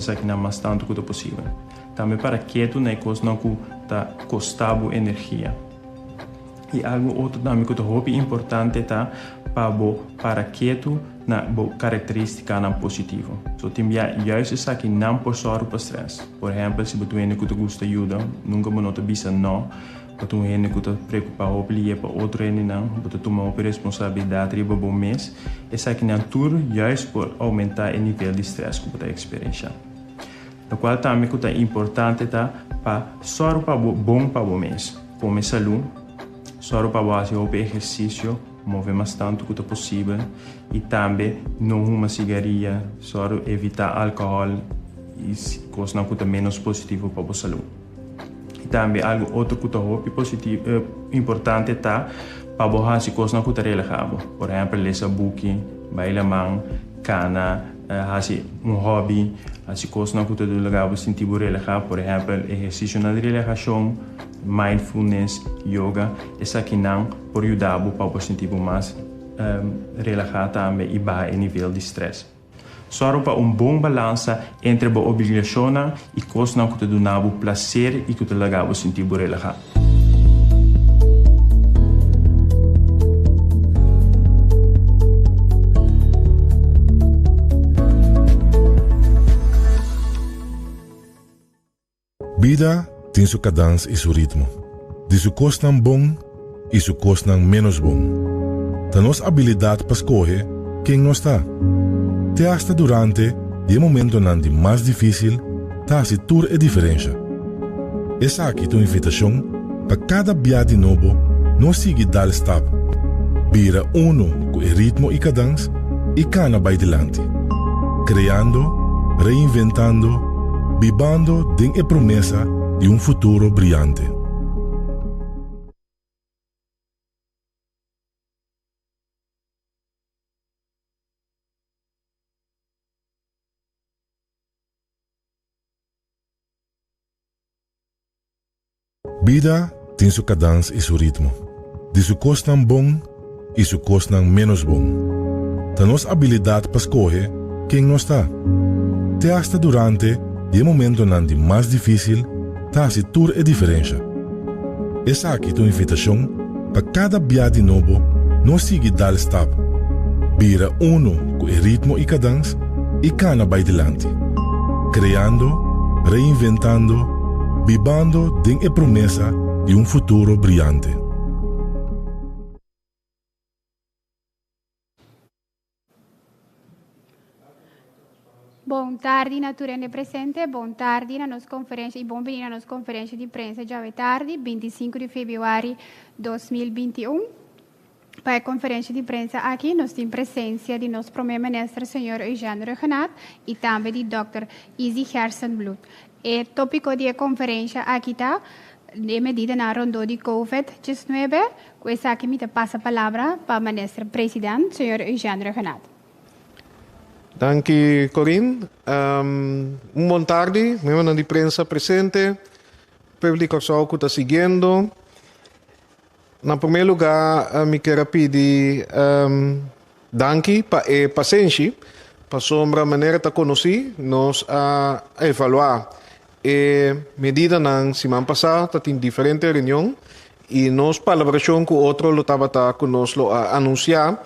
Esakinan mas tantu ku ta posibel. Tambe para ketu na e kosnan ku ta kosta bo energia. I algu otro tambe ku ta hopi importante ta pa bo para ketu na bo karakteristikanan positivo. So tin bia juist esakinan por sòru pa strès. Por ehèmpel si bo ta un hende ku ta gusta yuda, nunka bo no ta bisa nò. Bo ta un hende ku ta preokupá hopi lihe pa otro hendenan, bo ta tuma hopi responsabilidat riba bo mes. Esakinan tur juist por oumentá e nivel di strès ku bo ta eksperenshá. Lokual tambe ku ta importante ta pa sòru pa bo bon pa bo mes. Kome salú, sòru pa bo hasi hopi ehersisio, move mas tantu ku ta posibel i tambe no huma sigaria, sòru evitá alkohòl i kosnan ku ta ménos positivo pa bo salú. I tambe algu otro ku ta hopi positivo importante ta pa bo hasi kosnan ku ta relahá bo. Por ehèmpel lesa buki, bai laman, kana, hasi un hòbi, hasi kosnan ku ta laga bo sinti bo relahá. Por ehèmpel ehersisionan di relahashon, mindfulness, yoga. Esakinan por yuda bo pa bo sinti bo mas relahá tambe i baha e nivel di strès. Sòru pa un bon balansa entre bo obligashonnan i kosnan ku ta duna bo plaser i ku ta laga bo sinti bo relahá. Bida tin su kadans i su ritmo, di su kosnan bon i su kosnan ménos bon. Ta nos abilidat pa skohe ken nos ta. Te asta durante di e momentonan di mas difísil ta hasi tur e diferensha. Esaki ta un invitashon pa kada bia di nobo nos sigui dal stap, bira unu ku e ritmo i kadans i kana bai dilanti, kreando, reinventando, bibando den e promesa di un futuro briante. Bida tin su kadans i su ritmo, di su kosnan bon i su kosnan ménos bon. Ta nos abilidat pa skohe ken nos ta. Te asta durante di e momentonan di mas difísil ta hasi tur e diferensha. Esaki ta un invitashon pa kada bia di nobo nos sigui dal stap, bira unu ku e ritmo i kadans i kana bai dilanti, kreando, reinventando, bibando den e promesa di un futuro briante. Bon tardi na tur hende presente, bon tardi na nos conferencia y bon bini na nos conferencia di prensa djawe tardi, 25 di februari 2021. Pa e conferencia di prensa aki nos tin presencia di nos Prome Minister señor Eugène Rhuggenaath y tambe di Dòkter Izzy Gerstenbluth. E topico di e conferencia aki ta e medidanan rondó di Covid 19. Cu esaki mi ta pasa palabra pa Minister President señor Eugène Rhuggenaath. Danki Corinne. Un bon tardi miembronan di prensa presente, pueblo di Kòrsou ku ta siguiendo. Na promé lugá mi kier a pidi danki pa e pasenshi, pasobra manera ta konosí nos a evaluá e medidanan siman pasá, ta tin diferente reunion i nos palabrashon ku otro lo tabata ku nos lo a anunsiá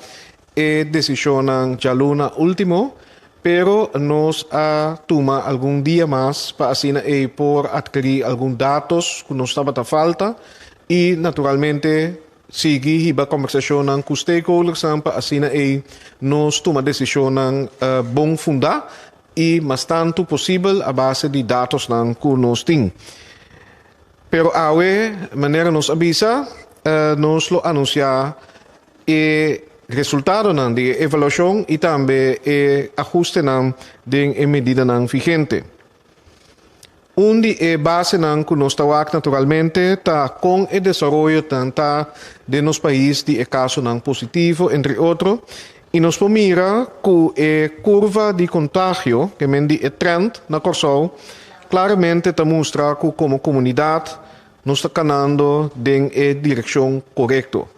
e desishonnan djaluna último, pero nos a tuma algun dia mas pa asina ei por atkerí algun datos ku nos tabata falta i naturalmente sigui hiba kòmbersashonnan ku stakeholdersnan pa asina ei nos tuma desishonnan bon fundá i mas tantu posibel a base di datosnan ku nos tin. Pero awe, manera nos a bisa, nos lo anunsiá e resultadonan di e evaluashon i tambe e ahustenan den e medidanan vigente. Un di e basenan ku nos ta wak naturalmente ta kon e desaroyonan ta den nos pais di e kasonan positivo, entre otro, i nos por mira ku e kurva di kontagio, ke men di e trend na Kòrsou, klaramente ta mustra ku komo komunidat nos ta kanando den e direkshon korekto.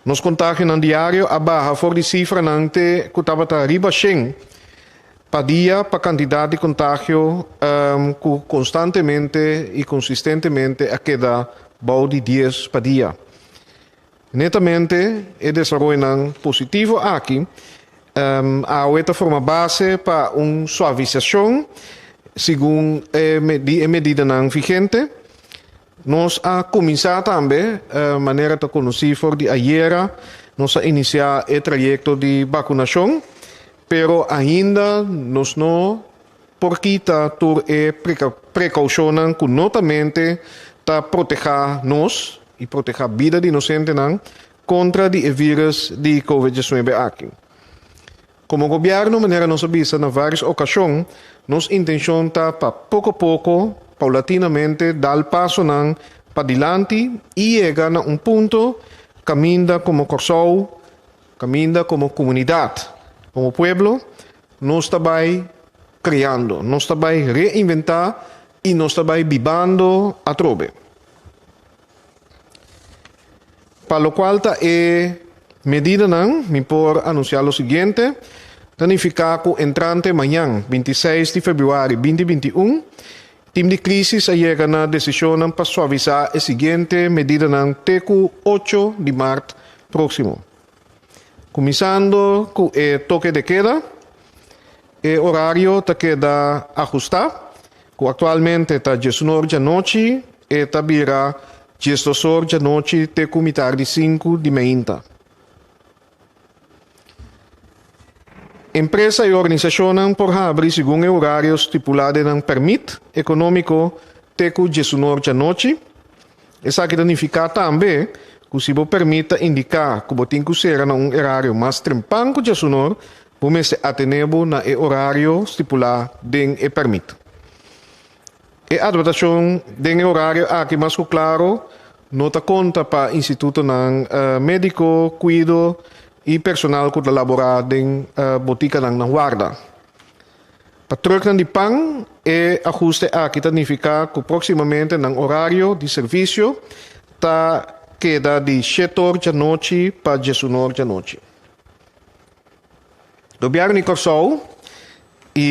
Nos kontagionan diario a baha for di sifranan te ku tabata riba shen. pa dia pa kantidat di kontagio ku konstantemente i konsistentemente a keda bou di dies pa dia. Netamente e desaroyonan positivo aki awe ta forma base pa un suavisashon segun di e medidanan vigente. Nos a kuminsá tambe, manera ta konosí for di ayera, nos a inisiá e trayekto di bakunashon, pero ainda nos no por kita tur e prekoushonnan ku notamente ta protehá nos i protehá bida di nos hendenan kontra di e vírus di Covid diesnuebe aki. Komo gobièrnu, manera nos a bisa na vários okashon, nos intenshon ta pa poko poko, paulatinamente dal pasonan padilanti i yega na un punto kaminda komo Kòrsou, kaminda komo komunidat, komo pueblo, nos ta bai kreando, nos ta bai reinventá i nos ta bai bibando atrobe. Pa lokual ta e medidanan, mi por anunsiá lo siguiente, Ta nifiká ku entrante mañan, 26 di febrüari 2021, tim di krísis a yega na desishonnan pa suavisá e siguiente medidanan te ku ocho di mart próksimo. Kuminsando ku e toke de keda, e orario ta keda ahustá, ku aktualmente ta diesun or djanochi, e ta bira diesdos or djanochi te ku mitar di sinku di meinta. Empresa i organisashonnan por habri segun e orario stipulá den nan pèrmit ekonómiko te ku diesun or djanochi. Esaki ta nifiká tambe ku si bo pèrmit ta indiká ku bo tin ku sera na un erario mas trempan ku djasunor, bo mester atené bo na e orario stipulá den e pèrmit. E adaptashon den e orario aki mas ku klaro no ta konta pa institutonan médiko, kuido i personal ku ta laborá den botikanan na warda. Pa trucknan di pan, e ahuste aki ta nifiká ku próksimamente nan orario di servisio ta keda di shete or djanochi pa diesun or djanochi. Gobièrnu di Kòrsou i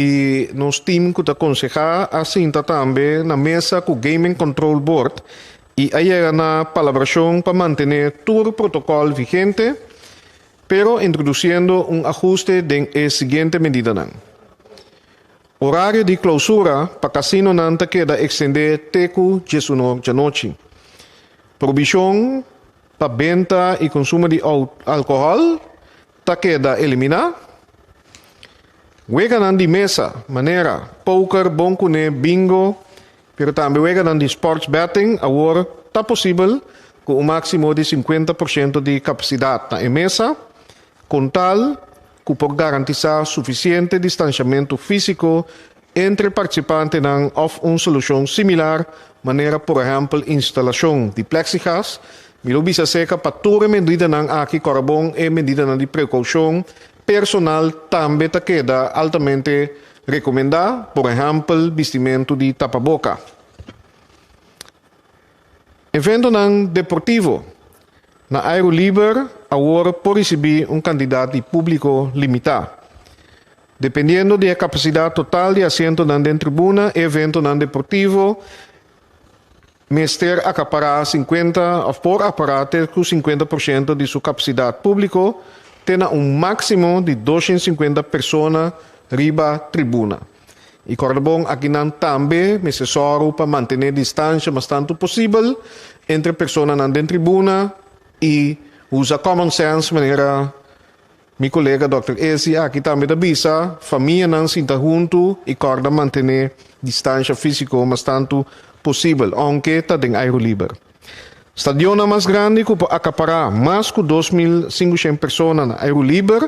nos tim ku ta konsehá a sinta tambe na mesa ku Gaming Control Board i a yega na palabrashon pa mantené tur protokòl vigente, pero introdusiendo un ahuste den e siguiente medidanan. Orario di klousura pa kasinonan ta keda ekstendé te ku diesunor djanochi. Prohibishon pa benta i konsumo di alkohòl ta keda eliminá. Weganan di mesa manera poker, bon kuné, bingo, pero tambe weganan di sports betting awor ta posibel ku un máksimo di sinkuenta por shento di kapasidat na e mesa, kon tal ku por garantisá sufisiente distanshamentu físiko entre partisipantenan òf un solushon similar manera por ehèmpel instalashon di plexiglas. Mi lo bisa seka pa tur e medidanan aki kòrda bon e medidanan di prekoushon personal tambe ta keda altamente rekomendá, por ehèmpel bistimentu di tapaboka. Eventonan deportivo na airu liber awor por risibí un kantidat di públiko limitá. Dependiendo di e kapasidat total di asientonan den tribuna, e eventonan deportivo mester akapará sinkuenta òf por apará te ku sinkuenta por shento di su kapasidat públiko te na un máksimo di doshen sinkuenta persona riba tribuna. I kòrda bon, akinan tambe mester sòru pa mantené distansha mas tantu posibel entre personanan den tribuna i usa common sense manera mi kolega dòkter Ezi aki tambe ta bisa, famianan sinta huntu i kòrda mantené distansha físiko mas tantu posibel, ounke ta den airu liber. Stadionnan mas grandi ku por akapará mas ku 2500 persona na airu liber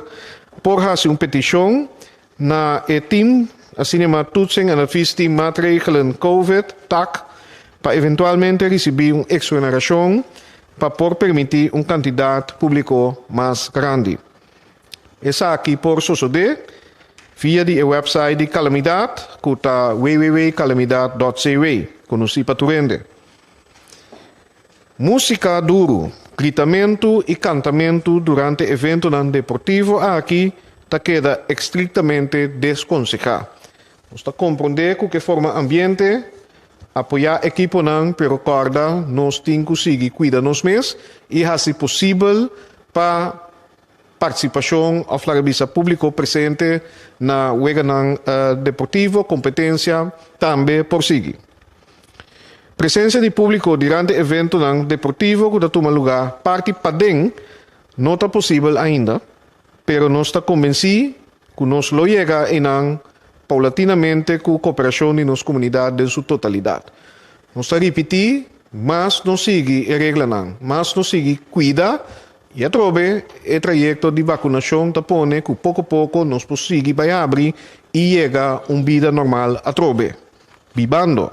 por hasi un petishon Na e tim, asina yamá Toetsing en Adviesteam Maatregelen Covid, tak, pa eventualmente risibí un eksonerashon pa por permití un kantidat públiko mas grandi. Esaki por sosodé via di e wèpsait di Kalamidat ku ta www.calamidad.cw, konosí pa tur hende. Músika duru, gritamentu i kantamentu durante eventonan deportivo aki ta keda estriktamente deskonsehá. Nos ta komprondé ku ke forma ambiente, apoyá ekiponan, pero kòrda nos tin ku sigui kuida nos mes i hasi posibel pa partisipashon òf laga bisa públiko presente na weganan deportivo, kompetensia, tambe por sigui. Presensia di públiko durante eventonan deportivo ku ta tuma lugá parti paden no ta posibel ainda, pero nos ta kombensí ku nos lo yega einan paulatinamente ku koperashon di nos komunidat den su totalidat. Nos ta ripití, mas nos sigui e reglanan, mas nos sigui kuida i atrobe e trayekto di bakunashon ta pone ku poko poko nos por sigui bai habri i yega un bida normal atrobe. Bibando.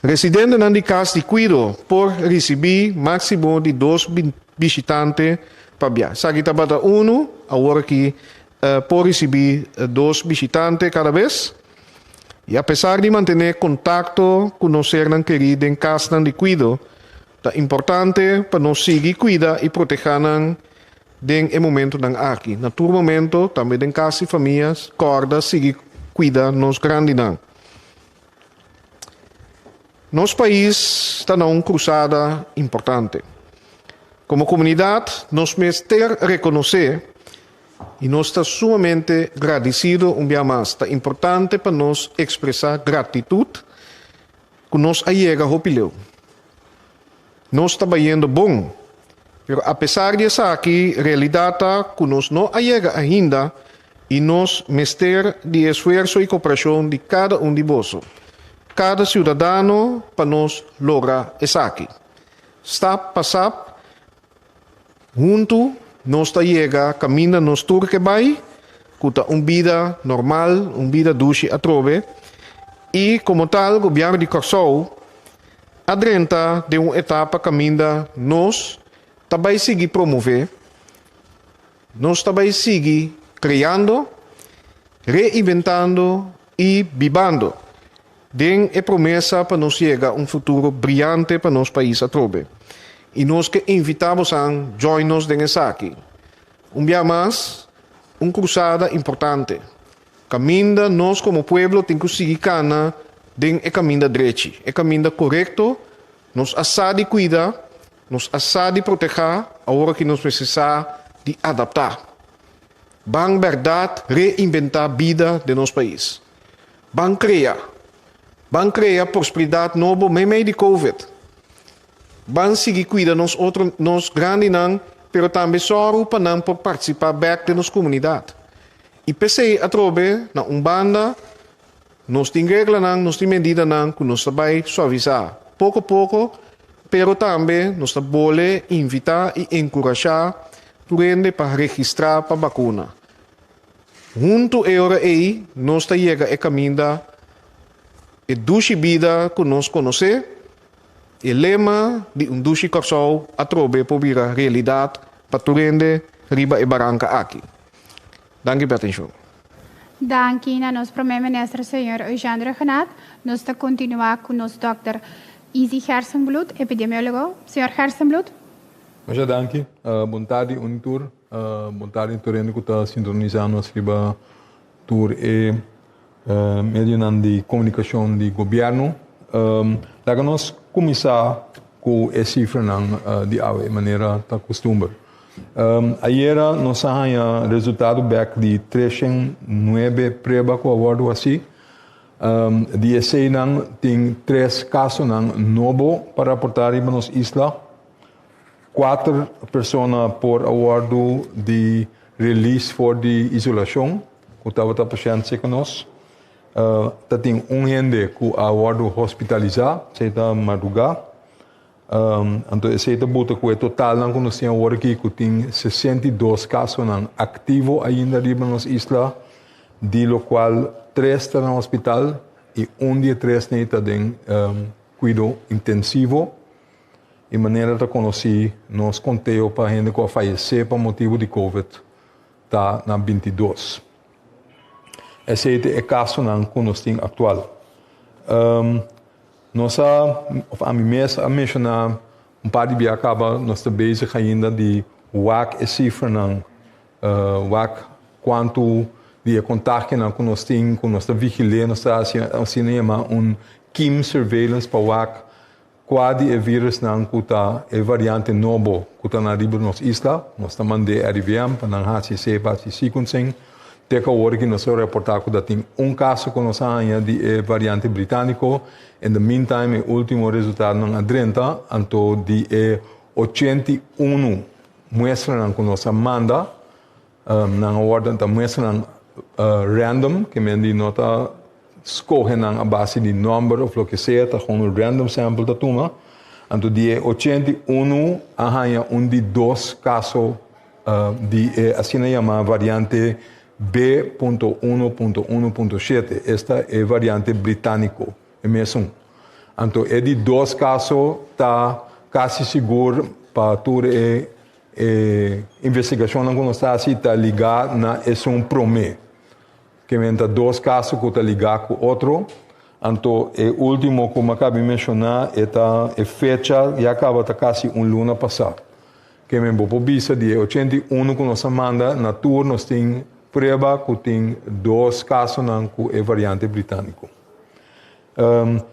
Residentenan di kas di kuido por risibí máksimo di dos bishitante pa bia. Esaki tabata unu, awor aki por risibí dos bishitante kada bes. I apesar di mantené kontakto ku nos sernan kerí den kasnan di kuido, ta importante pa nos sigui kuida i protehá nan den e momentonan aki. Na tur momento, tambe den kas i famia, kòrda sigui kuida nos grandinan. Nos pais ta na un krusada importante. Komo komunidat nos mester rekonosé i nos ta sumamente gradisido un bia mas. Ta importante pa nos ekspresá gratitut ku nos a yega hopi leu. Nos ta bayendo bon, pero apesar di esaki realidat ta ku nos no a yega ainda i nos mester di e esfuerso i koperashon di kada un di boso, kada siudadano pa nos logra esaki. Stap pa sap, huntu nos ta yega kaminda nos tur ke bai, ku ta un bida normal, un bida dushi atrobe i komo tal Gobièrnu di Kòrsou a drenta den un etapa kaminda nos ta bai sigui promové, nos ta bai sigui kreando, reinventando i bibando den e promesa pa nos yega un futuro briante pa nos pais atrobe. I nos ke invitá bosan join nos den esaki. Un bia mas, un krusada importante. Kaminda nos komo pueblo tin ku sigui kana den e kaminda drechi, e kaminda korekto, nos a sa di kuida, nos a sa di protehá, awor aki nos mester sa di adaptá. Ban bèrdat reinventá bida den nos pais. Ban krea. Ban krea prospridat nobo meimei di covid. Ban sigui kuida nos otro nos grandinan pero tambe sòru pa nan por partisipá bèk den nos komunidat. I p'esei atrobe na un banda nos tin reglanan, nos tin medidanan ku nos ta bai suavisá poko poko, pero tambe nos ta bole invitá i enkurashá tur hende pa registrá pa bakuna. Huntu e ora ei nos ta yega e kaminda e dushi bida ku nos konosé. E lema di un dushi Kòrsou atrobe por bira realidat pa tur hende riba e baranka aki. Danki pa e atenshon. Danki na nos Prome Minister Señor Eugène Rhuggenaath. Nos ta kontinuá ku nos Dòkter Izzy Gerstenbluth, epidemiólogo. Señor Gerstenbluth. Masha danki. Bon tardi un tur. Bon tardi tur hende ku ta sintonisá nos riba tur e Medionan di komunikashon di gobièrnu. Laga nos kuminsá ku e sifranan di awe manera ta kustumber. Ayera nos a haña resultado bèk di treshen nuebe prueba ku a wòrdu hasí. Di eseinan tin tres kasonan nobo pa raportá riba nos isla. Kuater persona por a wòrdu di release for di isolashon ku tabata pashènt serka nos. Ta tin un hende ku a wòrdu hospitalisá, esei ta mardugá. Anto esei ta buta ku e totalnan ku nos tin awor aki ku tin 62 kasonan aktivo ainda riba nos isla, di lokual tres ta na hospital i un di e tresnan ei ta den kuido intensivo. I manera ta konosí, nos konteo pa hende ku a fayesé pa motibu di Covid ta na 22. Esei ta e kasonan ku nos tin aktual. Nos a, òf ami mes a menshoná un par di bia kaba, nos ta bezig ainda di wak e sifranan. Wak kuantu di e kontakionan ku nos tin, ku nos ta vigil'é, nos ta hasi asina yamá un kiem surveillance pa wak kua di e virusnan ku ta e variante nobo ku ta na riba nos isla. Nos ta mand'é RIVM pa nan hasi esei, pa hasi sequencing. Te ku awor aki nos a reportá ku ta tin un kaso ku nos a haña di e variante britániko. In the meantime e último resultadonan a drenta, anto di e 81 muestranan ku nos a manda, nan a wòrdu ta muestranan random, ke men di no ta skohe nan a base di nòmber òf loke sea, ta gewoon un random sample ta tuma. Anto di e 81 a haña un di dos kaso di e asina yamá variante B.1.1.7, esta e variante britániko, e mesun. Anto e di dos kaso ta kasi sigur pa tur e e investigashonnan ku nos ta hasi ta ligá na esun promé. Ke men ta dos kaso ku ta ligá ku otro. Anto e último ku mi a kabi menshoná e ta e fecha ya kaba ta kasi un luna pasá. Ke men bo por bisa di e 81 ku nos a manda na tur nos tin prueba ku tin dos kasonan ku e variante britániko.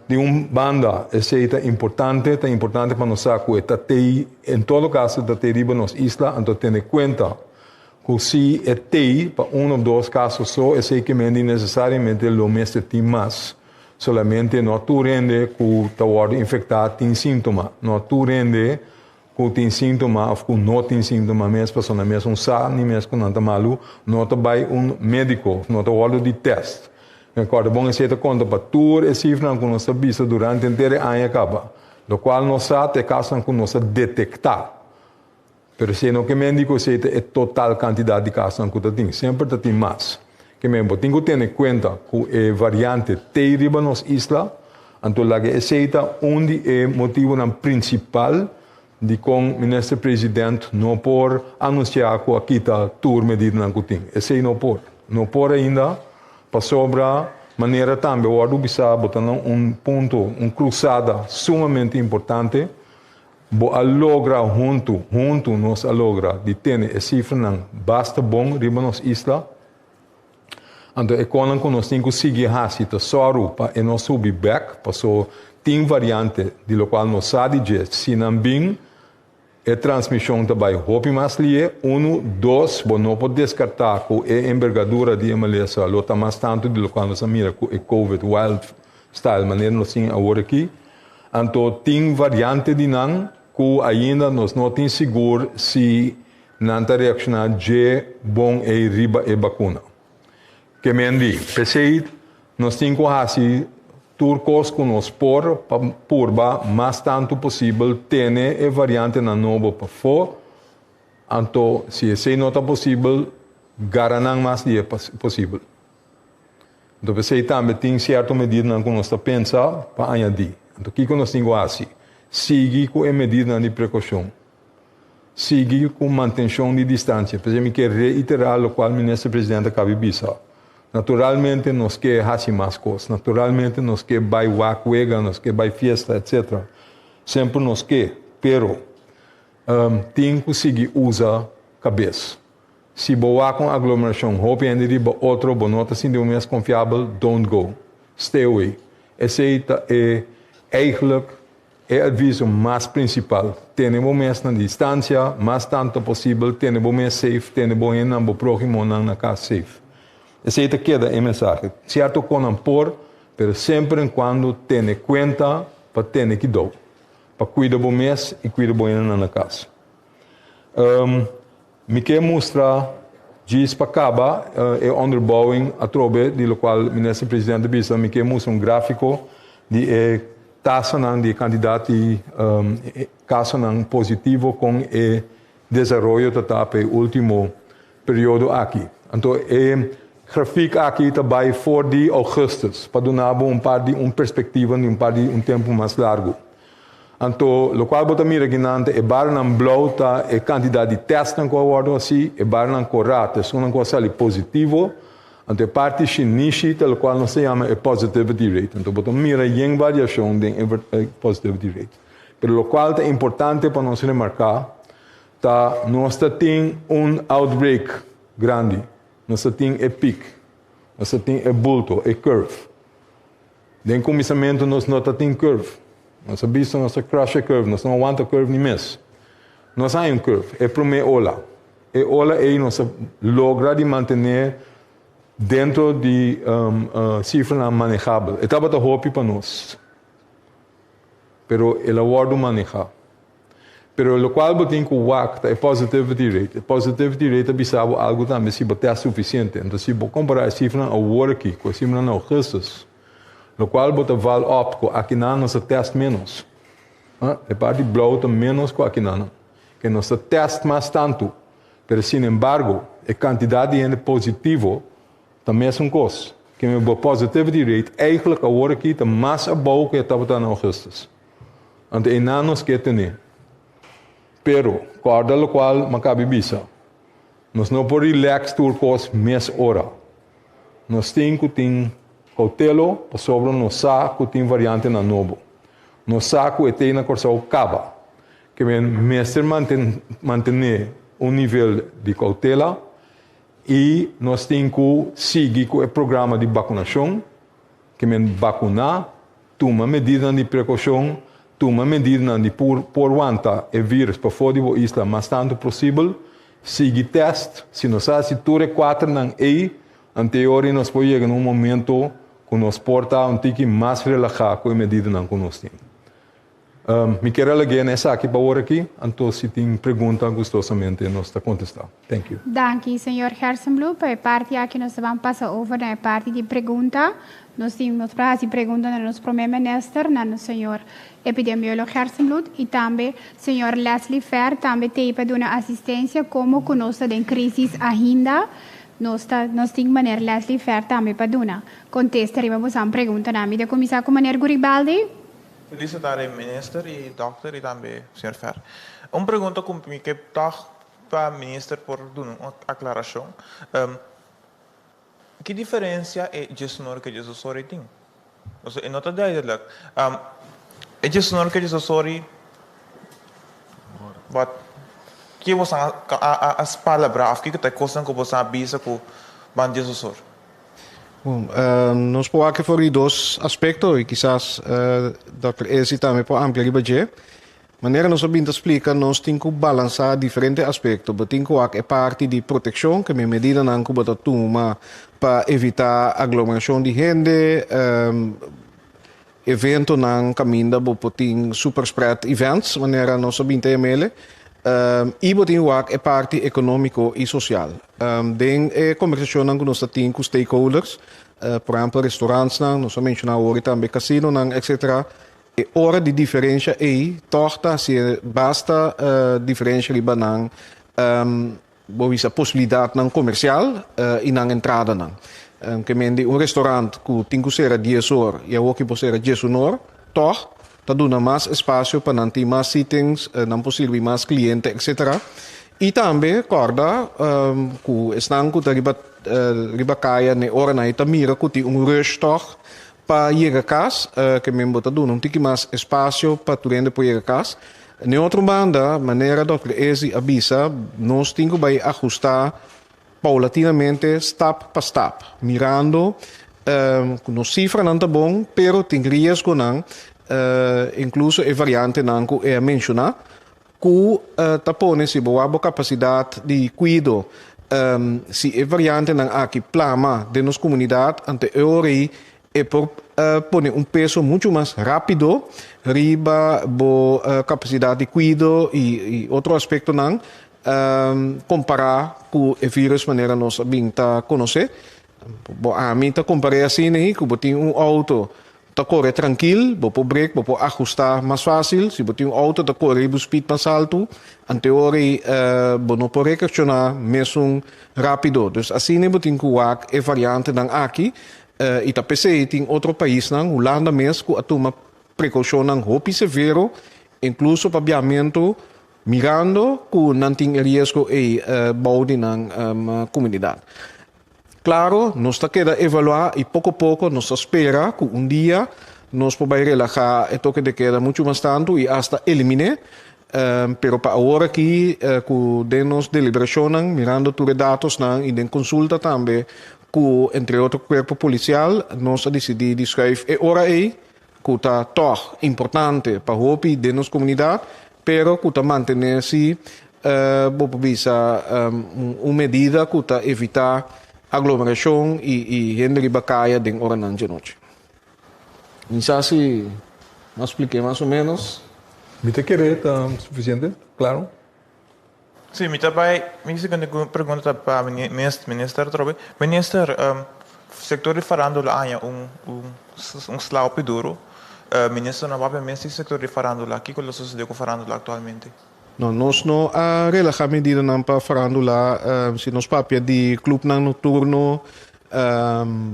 Di un banda esei ta importante, ta importante pa nos sa ku e ta tei, en todo kaso ta tei riba nos isla, anto tene kuenta ku si e tei pa un of dos kaso so, esei ke men di nesesariamente lo mester tin mas. Solamente no tur hende ku ta wòrdu infektá tin síntoma, no tur hende ku tin síntoma òf ku no tin síntoma mes, pasobra nan mes un sa ni mes ku nan ta malu, no ta bai un médiko òf no ta wòrdu di tèst. Mi a kòrda bon esei ta konta pa tur e sifranan ku nos ta bisa durante henter e aña kaba, lokual nos sa ta e kasonan ku nos a detektá. Pero esei no ke men di ku esei ta e total kantidat di kasonan ku ta tin, semper ta tin mas. Ke men bo tin ku tene kuenta ku e variante t'ei riba nos isla, anto laga esei ta un di e motibunan prinsipal dikon Minister President no por anunsiá ku a kita tur medidanan ku tin. Esei no por. No por ainda pasobra manera tambe wòrdu bisá bo ta na un punto, un krusada sumamente importante. Bo a logra huntu, huntu nos a logra di tene e sifranan basta bon riba nos isla. Anto e konan ku nos tin ku sigui hasi ta sòru pa e no subi bèk, paso tin variante di lokual nos sa di dje. Si nan bin, e transmishon ta bai hopi mas lié. Unu, dos, bo no por deskartá ku e embergadura di e malesa lo ta mas tantu di lokual nos a mira ku e covid wild style manera nos tin awor aki. Anto tin variante di nan ku ainda nos no tin sigur si nan ta reakshoná dje bon ei riba e bakuna. Ke men di, p'esei nos tin ku hasi tur kos ku nos por pa purba mas tantu posibel tene e variantenan nobo pafó, anto si esei no ta posibel, gara nan mas di e posibel. Anto p'esei tambe tin sierto medidanan ku nos ta pensa pa añadí. Anto kiko nos tin ku hasi? Sigui ku e medidanan di prekoushon. Sigui ku mantenshon di distansia. P'esei mi ke reiterá lokual Minister Presidente a kabi bisa. Naturalmente nos ke hasi mas kos. Naturalmente nos ke bai wak wega, nos ke bai fiesta, etcetera. Semper nos ke, pero tin ku sigui usa kabes. Si bo wak un aglomerashon hopi hende riba otro, bo no ta sinti bo mes konfiabel, don't go. Stay away. Esei ta e eigenlijk e adviso mas prinsipal. Tene bo mes na distansia mas tantu posibel, tene bo mes safe, tene bo hendenan, bo próhimonan na kas safe. Esei ta keda e mensahe. Sierto konan por, pero semper en kuando tene kuenta pa tene kidou, pa kuida bo mes i kuida bo hendenan na kas. Mi ke mustra djis pa kaba e onderbouwing atrobe di lokual Minister Presidente bisa, mi ke mustra un grafiko di e tasanan di e kantidat di kasonan positivo kon e desaroyo ta ta pa e ultimo periodo aki. Anto e grafik aki ta bai for di ougùstùs pa duna bo un par di un perspektiva di un par di un tempu mas largu. Anto, lokual bo ta mira akinan ta e barnan blou ta e kantidat di tèstnan ku a wòrdu hasí, e barnan korá ta esunnan ku a sali positivo, anto e parti shinishi ta lokual nos ta yama e positivity rate. Anto bo ta mira yen variashon den e positivity rate. Pero lokual ta importante pa nos remarká ta nos ta tin un outbreak. Grandi. Nos tin e peak. Nos tin e bulto, e curve. Den kuminsamentu nos no tin curve. Nos a bisto nos a crash e curve, nos no a wanta curve ni mes. Nos a un curve, e promé ola. E ola ei nos a logra di mantené dentro di sifra manehabel. E tabata hopi pa nos. Pero el a wòrdu manehá. Pero lokual bo tin ku wak ta e positivity rate. E positivity rate ta bisa bo algu tambe si bo test sufisiente. Anto si bo kompará e sifranan awor aki ku e sifranan na ougùstùs, lokual bo ta val op ku akinan nos a test ménos. E parti blou ta ménos ku akinan. Ke nos ta test mas tantu. Pero sinembargo e kantidat di hende positivo ta mesun kos. Ke men bo positivity rate eigenlijk awor aki ta mas abou ku e tabata na ougùstùs. Anto einan nos ke tene. Pero, kòrda lokual mi a kabi bisa. Nos no por relax tur kos mes ora. Nos tin ku tin koutelo pasobra nos sa ku tin variantenan nobo. Nos sa ku e tei na Kòrsou kaba. Ke men mester mantené un nivel di koutela i nos tin ku sigui ku e programa di bakunashon. Ke men bakuná, tuma medidanan di prekoushon, tuma medidanan di por por wanta e vírus pafó di bo isla mas tantu posibel, sigui tèst, si nos hasi tur e kuaternan ei, anteori nos por yega na un momento ku nos por ta un tiki mas relahá ku e medidanan ku nos tin. Mi kier a lag'é na esaki pa ora aki, anto si tin pregunta gustosamente nos ta kontestá. Thank you. Danki, señor Gerstenbluth. Pa e parti aki nos ta ban pasa over na e parti di pregunta. Nos tin, nos por hasi pregunta na nos prome minister, na nos señor epidemiólogo Gerstenbluth i tambe señor Leslie Fer tambe t'ei pa duna asistencia como cu nos ta den crisis ainda. Nos ta, nos tin meneer Leslie Fer tambe pa duna contesta riba bosan preguntanan. Mi ta cuminsa cu meneer Guribaldi. Felisitar e minister y dokter y tambe señor Fer. Un pregunta cu mi ke tog pa minister por duna un aclaracion. Ki diferencia e djesnor cu e djesosori tin? Pasobra e no ta duidelijk. E djesnor cu e djesosori wat ki boso a spalabra of kiko ta e cosnan cu boso a bisa cu ban djesosor? Bon, nos por wak for di dos aspekto i kisas Dòkter Ezi tambe por amplia riba dje. Manera nos a bin ta splika, nos tin ku balansá diferente aspekto. Bo tin ku wak e parti di protekshon, ke men medidanan ku bo ta tuma pa evitá aglomerashon di hende, eventonan kaminda bo por tin super spread events, manera nos a bin ta yam'ele, i bo tin wak e parti ekonómiko i sosial. Den e kombersashonnan ku nos ta tin ku stakeholders, por ehèmpel restorantsnan, nos a menshoná awor i tambe kasinonan, etcetera, e ora di diferensha ei tòg ta hasi basta diferensha riba nan bo bisa posibilidatnan komersial i nan entradanan. Ke men di un restorant ku tin ku sera dies or i awor ki por sera diesun or, tòg ta duna mas espasio pa nan tin mas sittings, nan por sirbi mas kliente etcetera. I tambe kòrda ku esnan ku ta riba riba kaya n'e oranan ei ta mira ku tin un rush tòg pa yega kas, ke men bo ta duna un tiki mas espasio pa tur hende por yega kas. N'e otro banda, manera Dòkter Ezi a bisa, nos tin ku bai ahustá paulatinamente stap pa stap, mirando ku nos sifranan ta bon, pero tin riesgonan, inkluso e variantenan ku e a menshoná, ku ta pone si bo wak bo kapasidat di kuido, si e variantenan aki plama den nos komunidat, ante e ora ei e por pone un peso muchu mas rápido riba bo kapasidat di kuido i otro aspektonan kompará ku e vírùs manera nos a bin ta konosé. Bo ami ta kompar'é asina ei ku bo tin un outo ta kore trankil, bo por brek, bo por ahustá mas fásil. Si bo tin un outo ta kore riba un speed mas haltu, anteor ei bo no por reakshoná mesun rápido. Dus asina bo tin ku wak e variantenan aki i ta p'esei tin otro paisnan, Hulanda mes, ku a tuma prekoushonnan hopi severo, inkluso pa biamentu, mirando ku nan tin e riesgo ei bou di nan komunidat. Klaro, nos ta keda evaluá i poko poko nos ta spera ku un dia nos por bai relahá e toke de keda muchu mas tantu i asta elimin'é. Pero pa awor aki ku den nos deliberashonnan, mirando tur e datosnan i den konsulta tambe ku entre otro kuerpo polisial, nos a disidí di schuif e ora ei, ku ta tòg importante pa hopi den nos komunidat, pero ku ta mantené si bo por bisa un medida ku ta evitá aglomerashon i hende riba kaya den oranan djanochi. Mi sa si m'a spliké mas o ménos. Mi ta kere ta sufisiente, klaro. Sí, mi ta bai, mi siguiente pregunta ta pa minister atrobe. Minister, sektor di farándula a haña un un sla hopi duru. Minister no a papia mes di sektor di farándula. Kiko lo sosodé ku farándula aktualmente? No, nos no a relahá medidanan pa farándula. Si nos papia di klupnan nokturno,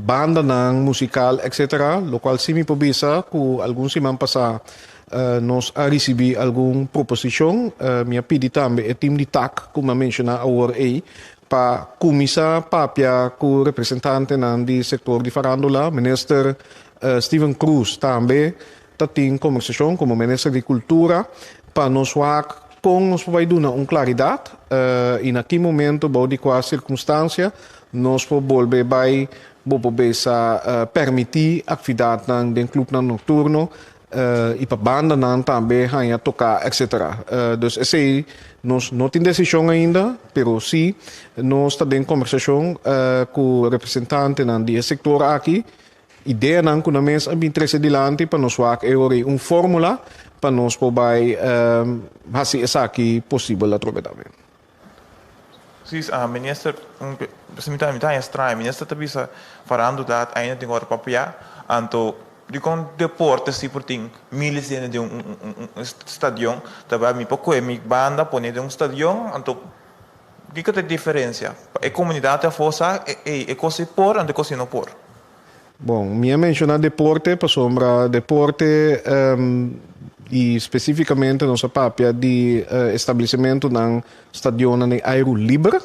bandanan musikal, etcetera, lokual sí mi por bisa ku algun siman pasá nos a risibí algun proposishon. Mi a pidi tambe e tim di tak ku mi a menshoná awor ei pa kuminsá papia ku representantenan di sektor di farándula. Minister Steven Croes tambe ta tin kombersashon komo Minister di Kultura pa nos wak kon nos por bai duna un klaridat i na ki momento bou di kua sirkunstansia nos por bolbe bai bo por besa permití aktividatnan den klupnan nokturno i pa bandanan tambe haña toká etsetera. Dus esei nos no tin desishon ainda pero si nos ta den kombersashon ku representantenan di e sektor aki. Ideanan ku nan mes a bin trese dilanti pa nos wak e ora ei un fórmula pa nos por bai hasi esaki posibel atrobe tambe. Sí, minister, mi ta mi ta haña straño. Minister ta bisa farandulat ainda tin ora papia, anto dikon deporte si por tin miles di hende den un un stadion ta bai mi por kohe mi banda pone den un stadion anto kiko ta e diferensia? Pa e komunidat afó sa ey e kos ei por anto e kos ei no por. Bon, mi a menshoná deporte pasobra deporte i spesífikamente nos a papia di establesimentunan, stadionnan den airu liber.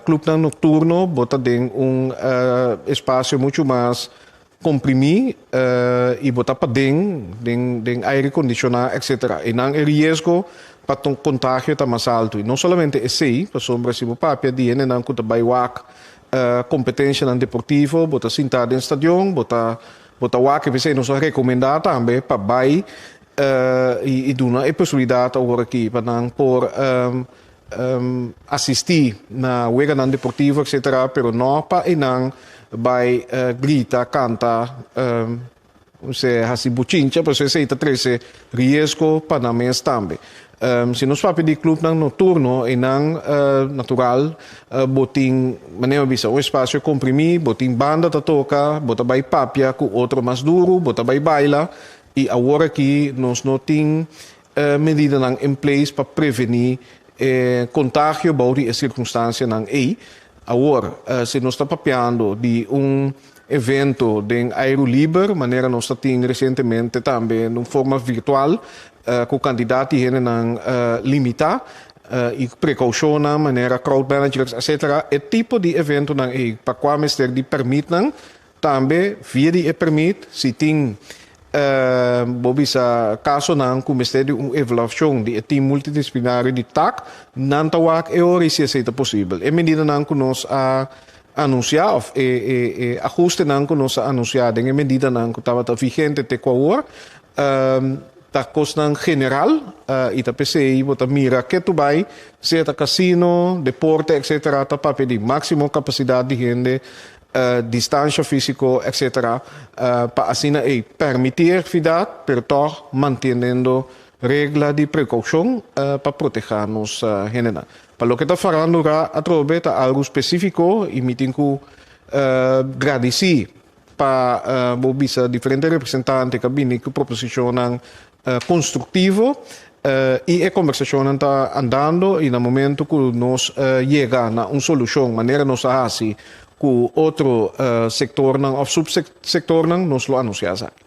Klupnan nokturno bo ta den un espasio muchu mas komprimí i bo ta paden den den aire kondishoná etsetera. Einan e riesgo pa kontagio ta mas altu. I no solamente esei, pasobra si bo papia di hendenan ku ta bai wak Kompetensianan deportivo, bo ta sintá den stadion, bo ta bo ta wak, p'esei nos a rekomendá tambe pa bai i duna e posibilidat awor aki pa nan por asistí na weganan deportivo etsetera, pero no pa einan bai grita, kanta, Esei hasi bochincha, pasobra esei ta trese riesgo pa nan mes tambe. Si nos papia di clubnan nocturno, einan natural bo tin, manera mi a bisa, un espacio comprimi, bo tin banda ta toca, bo ta bai papia cu otro mas duru, bo ta bai baila, y awor aki nos no tin medidanan in place pa preveni e contagio bou di e circunstancianan ei. Awor, si nos ta papiando di un evento den airu liber, manera nos ta tin recientemente tambe den un forma virtual, cu cantidad di hendenan limita y precaucionnan manera crowd managers etcetera, e tipo di eventonan ei pa cua mester di permitnan, Tambe via di e permit si tin bo bisa kasonan ku mester di un evaluashon di e tim multidisiplinario di tak, nan ta wak e ora i si esei ta posibel. E medidanan ku nos a anunsiá òf e e e ahustenan ku nos a anunsiá den e medidanan ku tabata vigente te ku awor ta kosnan general i ta p'esei bo ta mira ke tu bai, sea ta kasino, deporte etcetera ta papia di máksimo kapasidat di hende distansha físiko etcetera pa asina ei permití e aktividat pero tòg manteniendo regla di prekoushon pa protehá nos hendenan. Pa loke ta farándula atrobe ta algu spesífiko i mi tin ku gradisí pa bo bisa diferente representante ku a bini ku proposishonnan konstruktivo i e kombersashonnan ta andando i na momento ku nos yega na un solushon manera nos a hasi ku otro sektornan òf supsektornan nos lo anunsiá esaki.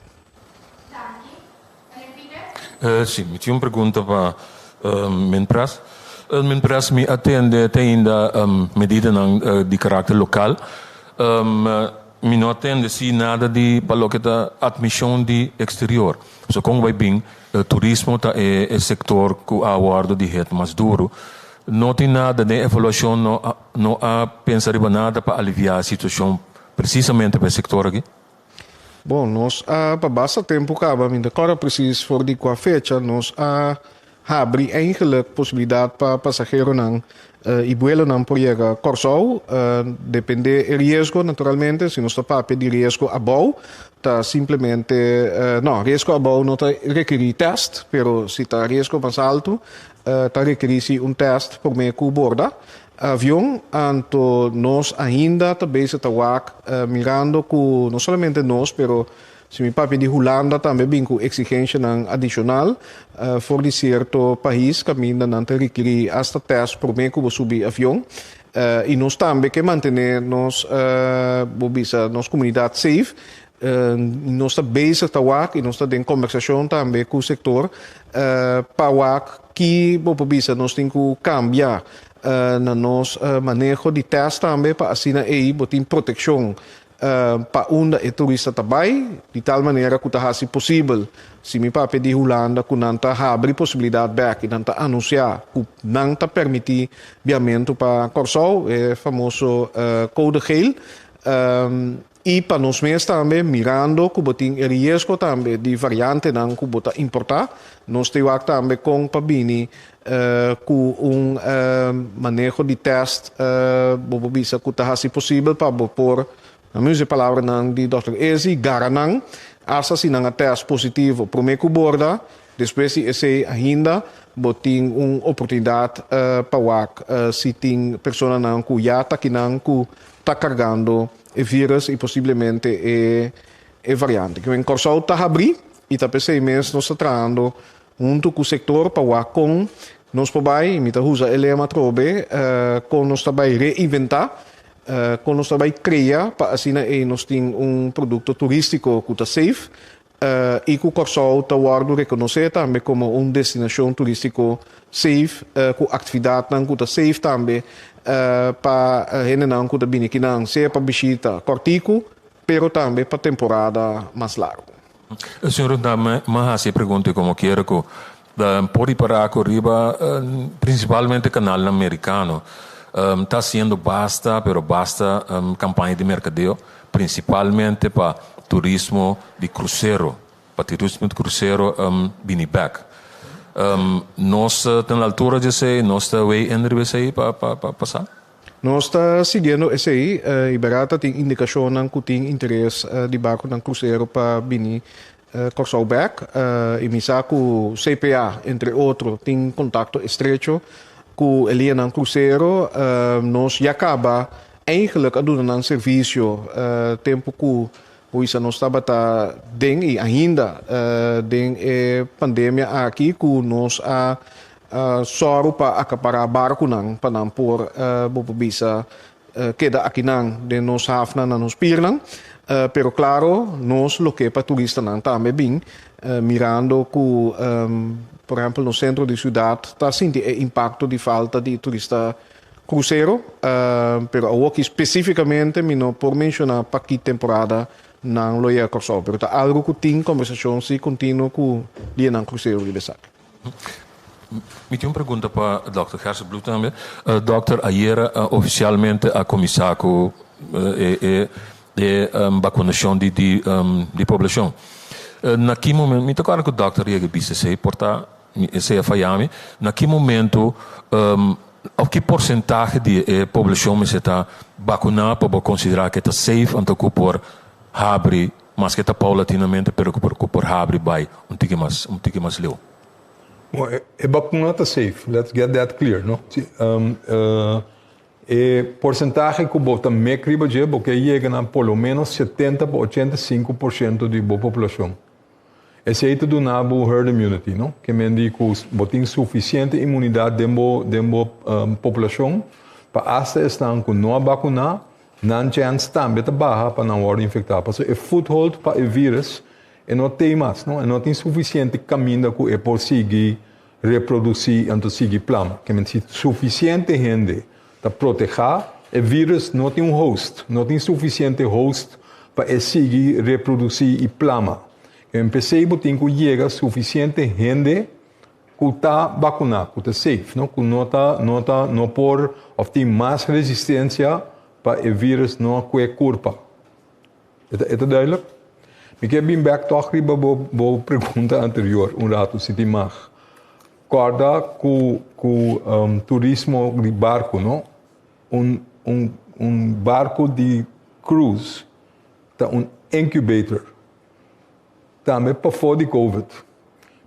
Sí, mi tin un pregunta pa Minpres. Minpres, mi a tende te ainda medidanan di karakter lokal. Mi no a tende si nada di pa loke ta admision di exterior. So con bay bin turismo ta e e sector cu a wordo di het mas duro. No tin nada den evaluacion no a no a pensa riba nada pa alivia e situacion precisamente pa e sector aki? Bon, nos a pa basta tempo caba, mi ta corda precies for di cua fecha nos a Habri eigenlijk posibilidat pa pasaheronan i buelonan por yega Kòrsou. Dependé e riesgo naturalmente, si nos ta papia di riesgo abou ta simplemente, no, riesgo abou no ta rekerí tèst, pero si ta riesgo mas altu ta rekerí si un tèst promé ku borda avion. Anto nos ainda ta bezig ta wak mirando ku no solamente nos pero Si mi papia di Hulanda tambe bin ku eksigenshanan adishonal for di sierto pais kaminda nan ta rekirí asta tèst promé ku bo subi avion. I nos tambe ke mantené nos, bo bisa, nos komunidat safe. Nos ta bezig ta wak i nos ta den kombersashon tambe ku sektor pa wak ki bo por bisa nos tin ku kambia na nos maneho di tèst tambe pa asina ei bo tin protekshon Pa unda e turista ta bai, di tal manera ku ta hasi posibel, si mi papia di Hulanda, ku nan ta habri posibilidat bèk i nan ta anunsiá ku nan ta permití biamentu pa Kòrsou, e famoso code geel. I pa nos mes tambe, mirando ku bo tin e riesgo tambe di variantenan ku bo ta importá, nos ta wak tambe kon pa bini Ku un maneho di tèst bo por bisa ku ta hasi posibel pa bo por, na mi usa e palabranan di dòkter Ezi, gara nan asta si nan a tèst positivo promé ku borda, despues di esei ainda bo tin un oportunidat pa wak si tin personanan ku ya ta kinan ku ta kargando e vírùs i posiblemente e variante. Kimen Kòrsou ta habrí i ta p'esei mes nos ta trahando Huntu ku sektor pa wak kon nos por bai, i mi ta usa e lema atrobe, kon nos ta bai reinventá, kon nos ta bai krea pa asina ei nos tin un produkto turístiko ku ta safe i ku Kòrsou ta wòrdu rekonosé tambe komo un destinashon turístiko safe ku aktividatnan ku ta safe tambe pa hendenan ku ta bini kinan, sea pa bishita kòrtiku pero tambe pa temporada mas largu. Señor Rundame, m'a hasi e pregunta como kier cu por ripara cu riba principalmente canalnan mericano ta haciendo basta pero basta campaña di mercadeo principalmente pa turismo di crucero, pa turismo di crucero bini bek. Nos ta na altura di esey? Nos ta wey in riba esey pa pasa? Nos ta siguiendo esei i bèrdat ta tin indikashonnan ku tin interes di barkunan krusero pa bini Kòrsou bèk. I mi sa ku CPA, entre otro, tin kontakto estrecho ku e lianan krusero. Nos ya kaba eigenlik a duna nan servisio tempu ku Huisa nos tabata den i ainda den e pandemia aki ku nos a sòru pa akapará barkunan pa nan por bo por bisa keda akinan den nos hafnan na nos pirnan. Pero klaro nos lo ke pa turistanan tambe bin mirando ku por ehèmpel nos sentro di siudat ta sinti e impakto di falta di turista Crucero, pero awoki specificamente mi no por menciona pa ki temporada nan lo yega Corsou, pero ta algo cu tin conversacion si continuo cu lianan crucero riba esaki. Mi tin un pregunta pa Dòkter Gerstenbluth tambe. Dòkter, ayera oficialmente a cuminsa cu e e vacunacion di di poblacion. Na ki momento, mi ta corda cu dòkter yega bisa esey, por ta Esei a faya mi. Na ki momento of ki porcentahe di e poblacion mester ta bacuna pa bo considera cu e ta safe anto cu por habri, maske ta paulatinamente, pero cu por cu por habri bay un tiki mas un tiki mas leu? Bon, e bacuna ta safe, let's get that clear, no? E porcentahe cu bo ta mek riba dje, bo ke yega na por lo menos 70 pa 85% di bo poblacion. Esei ta duna bo herd immunity, no? Ke men di ku bo tin sufisiente imunidat den bo den bo populashon pa asta esnan ku no a bakuná, nan chèns tambe ta baha pa nan wòrdu infektá. Pasobra e foothold pa e vírus e no tei mas, no? E no tin sufisiente kaminda ku e por sigui reprodusí anto sigui plama. Ke men si sufisiente hende ta protehá, e vírus no tin un host, no tin sufisiente host. pa e sigui reprodusí i plama. P'esei bo tin ku yega sufisiente hende ku ta bakuná, ku ta safe, no? Ku no ta no ta no por òf tin mas resistensia pa e vírus no kue kurpa. E ta e ta duidelijk? Mi ke bin bèk tòg riba bo bo pregunta anterior un ratu si tin mag. Kòrda ku ku turismo di barku no? Un un un barku di cruise ta un incubator. Tambe pafó di covid.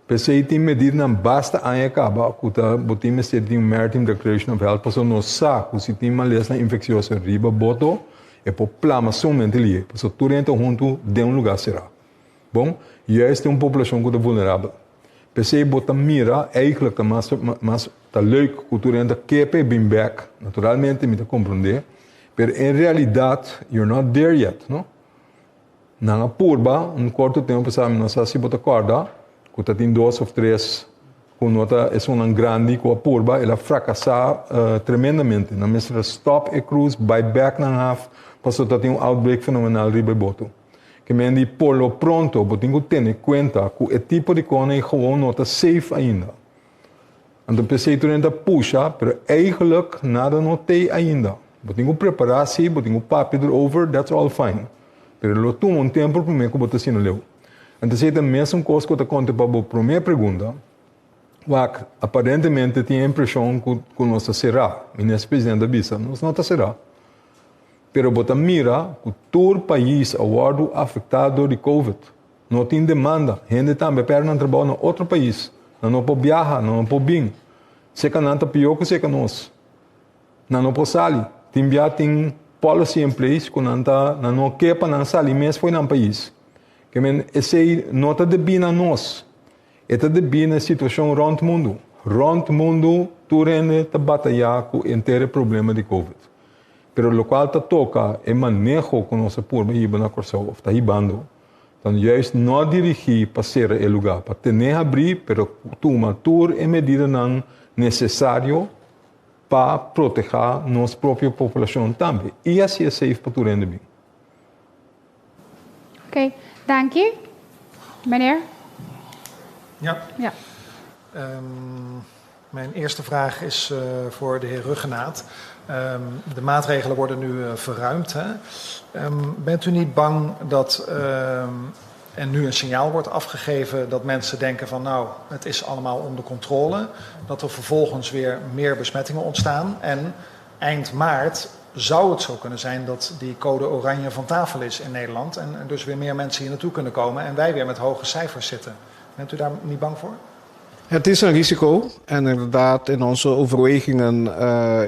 P'esei tin medidanan basta aña kaba ku ta bo tin mester tin un Maritime Declaration of Health pasobra nos sa ku si tin malesnan infeksioso riba boto e por plama sumamente lihe pasobra tur hende ta huntu den un lugá será. Bon, juist den un populashon ku ta vulnerabel. P'esei bo ta mira eigentlik ta mas mas ta leuk ku tur hende ta ke pa e bin bèk, naturalmente mi ta komprondé, pero en realidat you're not there yet, no? Nan a purba un korto tempu pasá, mi no sa si bo ta kòrda, ku ta tin dos òf tres ku no ta esunnan grandi ku a purba, el a frakasá tremendamente. Nan mester a stòp e krus, bai bèk nan haf, pasobra ta tin un outbreak fenomenal riba e boto. Ke men di por lo pronto bo tin ku tene kuenta ku e tipo di kòne ei gewoon no ta safe ainda. Anto p'esei tur hende ta pusha, pero eigenlijk nada no t'ei ainda. Bo tin ku prepará sí, bo tin ku papia erover, that's all fine. Pero lo tuma un tempu promé ku bo ta asina leu. Anto esei ta mesun kos ku ta konta pa bo promé pregunta. Wak, aparentemente tin e impreshon ku ku nos ta será. Minister Presidente a bisa, nos no ta será. Pero bo ta mira ku tur pais a wòrdu afektá dor di covid. No tin demanda. Hende tambe a pèrdè nan trabou na otro pais. Nan no por biaha, nan no por bin. Seka nan ta pió ku seka nos. Nan no por sali. Tin bia tin policy in place ku nan ta nan no ke pa nan sali mes fo'i nan pais. Ke men esei no ta debí na nos. E ta debí na e situashon rònt mundu. Rònt mundu tur hende ta batayá ku henter e problema di covid. Pero lokual ta toka e maneho ku nos a purba hiba na Kòrsou òf ta hibando, ta juist no dirigí pa sera e lugá, pa ten'é habrí pero tuma tur e medidanan nesesario pa protehá nos propio populashon tambe i hasié safe pa tur hende bin. Oké, danki. Meneer? Ja. Ja. Mijn eerste vraag is voor de heer Rhuggenaath. De maatregelen worden nu verruimd. Hè? Bent u niet bang dat er nu een signaal wordt afgegeven dat mensen denken van nou, het is allemaal onder controle. Dat er vervolgens weer meer besmettingen ontstaan. En eind maart zou het zo kunnen zijn dat die code oranje van tafel is in Nederland. En dus weer meer mensen hier naartoe kunnen komen en wij weer met hoge cijfers zitten. Bent u daar niet bang voor? Het is een risico en inderdaad in onze overwegingen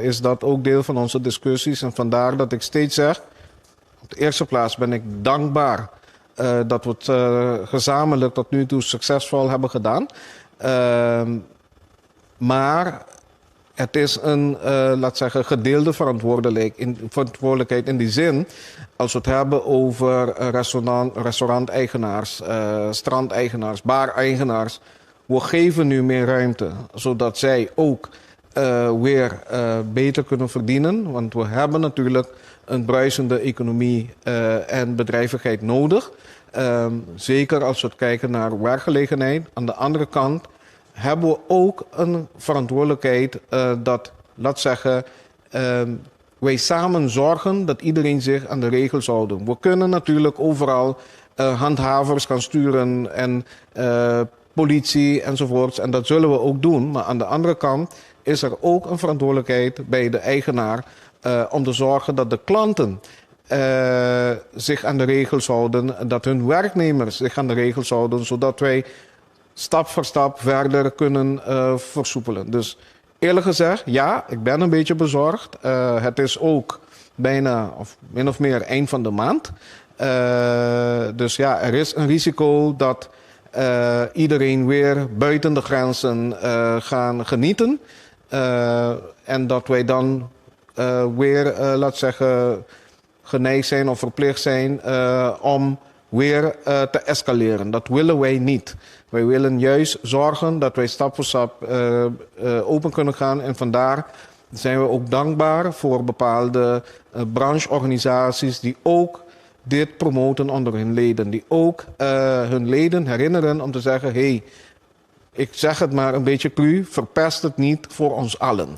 is dat ook deel van onze discussies. En vandaar dat ik steeds zeg, op de eerste plaats ben ik dankbaar dat we het gezamenlijk tot nu toe succesvol hebben gedaan. Maar het is een, laat zeggen, gedeelde verantwoordelijkheid in, verantwoordelijkheid in die zin. Als we het hebben over restauranteigenaars, strandeigenaars, bar-eigenaars. We geven nu meer ruimte, zodat zij ook weer beter kunnen verdienen. Want we hebben natuurlijk een bruisende economie en bedrijvigheid nodig. Zeker als we het kijken naar werkgelegenheid. Aan de andere kant hebben we ook een verantwoordelijkheid dat, laat zeggen, wij samen zorgen dat iedereen zich aan de regels houdt. We kunnen natuurlijk overal handhavers gaan sturen en politie enzovoorts. En dat zullen we ook doen. Maar aan de andere kant is er ook een verantwoordelijkheid bij de eigenaar om te zorgen dat de klanten zich aan de regels houden, dat hun werknemers zich aan de regels houden, zodat wij stap voor stap verder kunnen versoepelen. Dus eerlijk gezegd, ja, ik ben een beetje bezorgd. Het is ook bijna, of min of meer, eind van de maand. Dus ja, er is een risico dat iedereen weer buiten de grenzen gaan genieten. En dat wij dan weer, laat zeggen, geneigd zijn of verplicht zijn om weer te escaleren. Dat willen wij niet. Wij willen juist zorgen dat wij stap voor stap open kunnen gaan. En vandaar zijn we ook dankbaar voor bepaalde brancheorganisaties die ook dit promoten onder hun leden. Die ook hun leden herinneren om te zeggen: hey, ik zeg het maar een beetje cru, verpest het niet voor ons allen.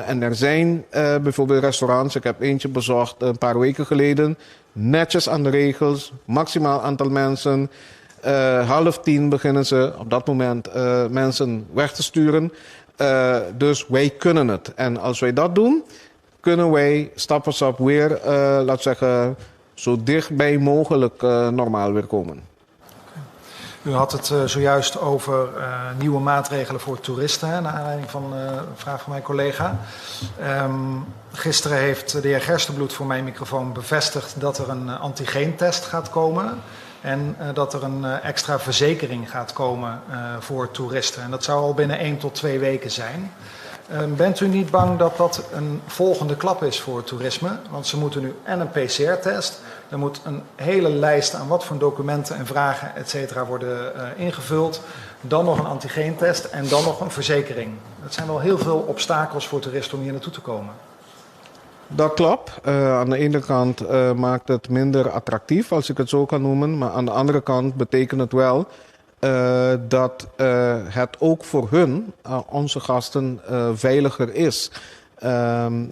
En er zijn bijvoorbeeld restaurants, ik heb eentje bezocht een paar weken geleden, netjes aan de regels, maximaal aantal mensen. 9:30 beginnen ze op dat moment mensen weg te sturen. Dus wij kunnen het. En als wij dat doen, kunnen wij stap voor stap weer, laat zeggen, zo dichtbij mogelijk normaal weer komen. U had het zojuist over nieuwe maatregelen voor toeristen, hè, naar aanleiding van een vraag van mijn collega. Gisteren heeft de heer Gerstenbluth voor mijn microfoon bevestigd dat er een antigeentest gaat komen. En dat er een extra verzekering gaat komen voor toeristen. En dat zou al binnen 1 tot 2 weken zijn. Bent u niet bang dat dat een volgende klap is voor toerisme? Want ze moeten nu en een PCR-test. Er moet een hele lijst aan wat voor documenten en vragen, et cetera, worden ingevuld. Dan nog een antigeentest en dan nog een verzekering. Dat zijn wel heel veel obstakels voor toeristen om hier naartoe te komen. Dat klopt. Aan de ene kant maakt het minder attractief, als ik het zo kan noemen. Maar aan de andere kant betekent het wel dat het ook voor hun, onze gasten, veiliger is.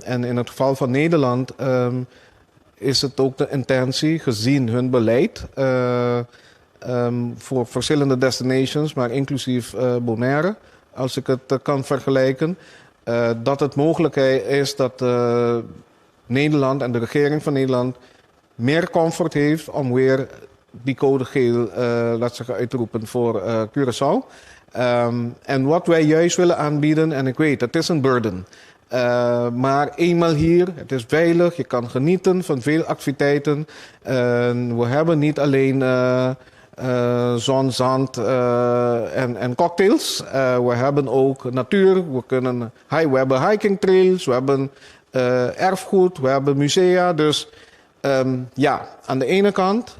En in het geval van Nederland is het ook de intentie, gezien hun beleid voor verschillende destinations, maar inclusief Bonaire, als ik het kan vergelijken, dat het mogelijk is dat Nederland en de regering van Nederland meer comfort heeft om weer die code geel, laat zeggen, uit te roepen voor Curaçao. En wat wij juist willen aanbieden, en ik weet, het is een burden. Maar eenmaal hier, het is veilig, je kan genieten van veel activiteiten. We hebben niet alleen zon, zand en cocktails. We hebben ook natuur, we hebben hiking trails, we hebben erfgoed, we hebben musea. Dus ja, aan de ene kant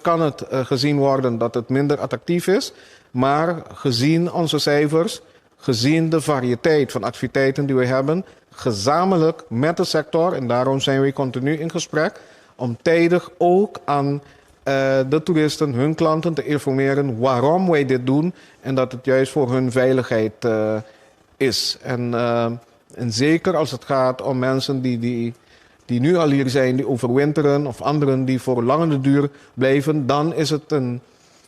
kan het gezien worden dat het minder attractief is. Maar gezien onze cijfers, gezien de variëteit van activiteiten die we hebben, gezamenlijk met de sector, en daarom zijn we continu in gesprek, om tijdig ook aan de toeristen, hun klanten te informeren waarom wij dit doen en dat het juist voor hun veiligheid is. En zeker als het gaat om mensen die nu al hier zijn, die overwinteren, of anderen die voor langere duur blijven, dan is het een,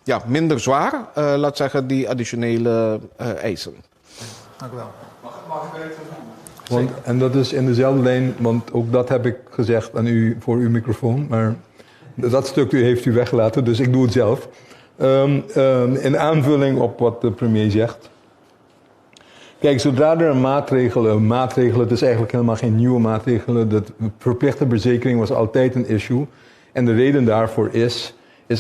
ja, minder zwaar, laat zeggen, die additionele eisen. Dank u wel. Mag ik even? Want, en dat is in dezelfde lijn, want ook dat heb ik gezegd aan u voor uw microfoon, maar dat stuk heeft u weggelaten, dus ik doe het zelf. In aanvulling op wat de premier zegt. Kijk, zodra er een maatregel, het is eigenlijk helemaal geen nieuwe maatregelen, dat verplichte verzekering was altijd een issue. En de reden daarvoor is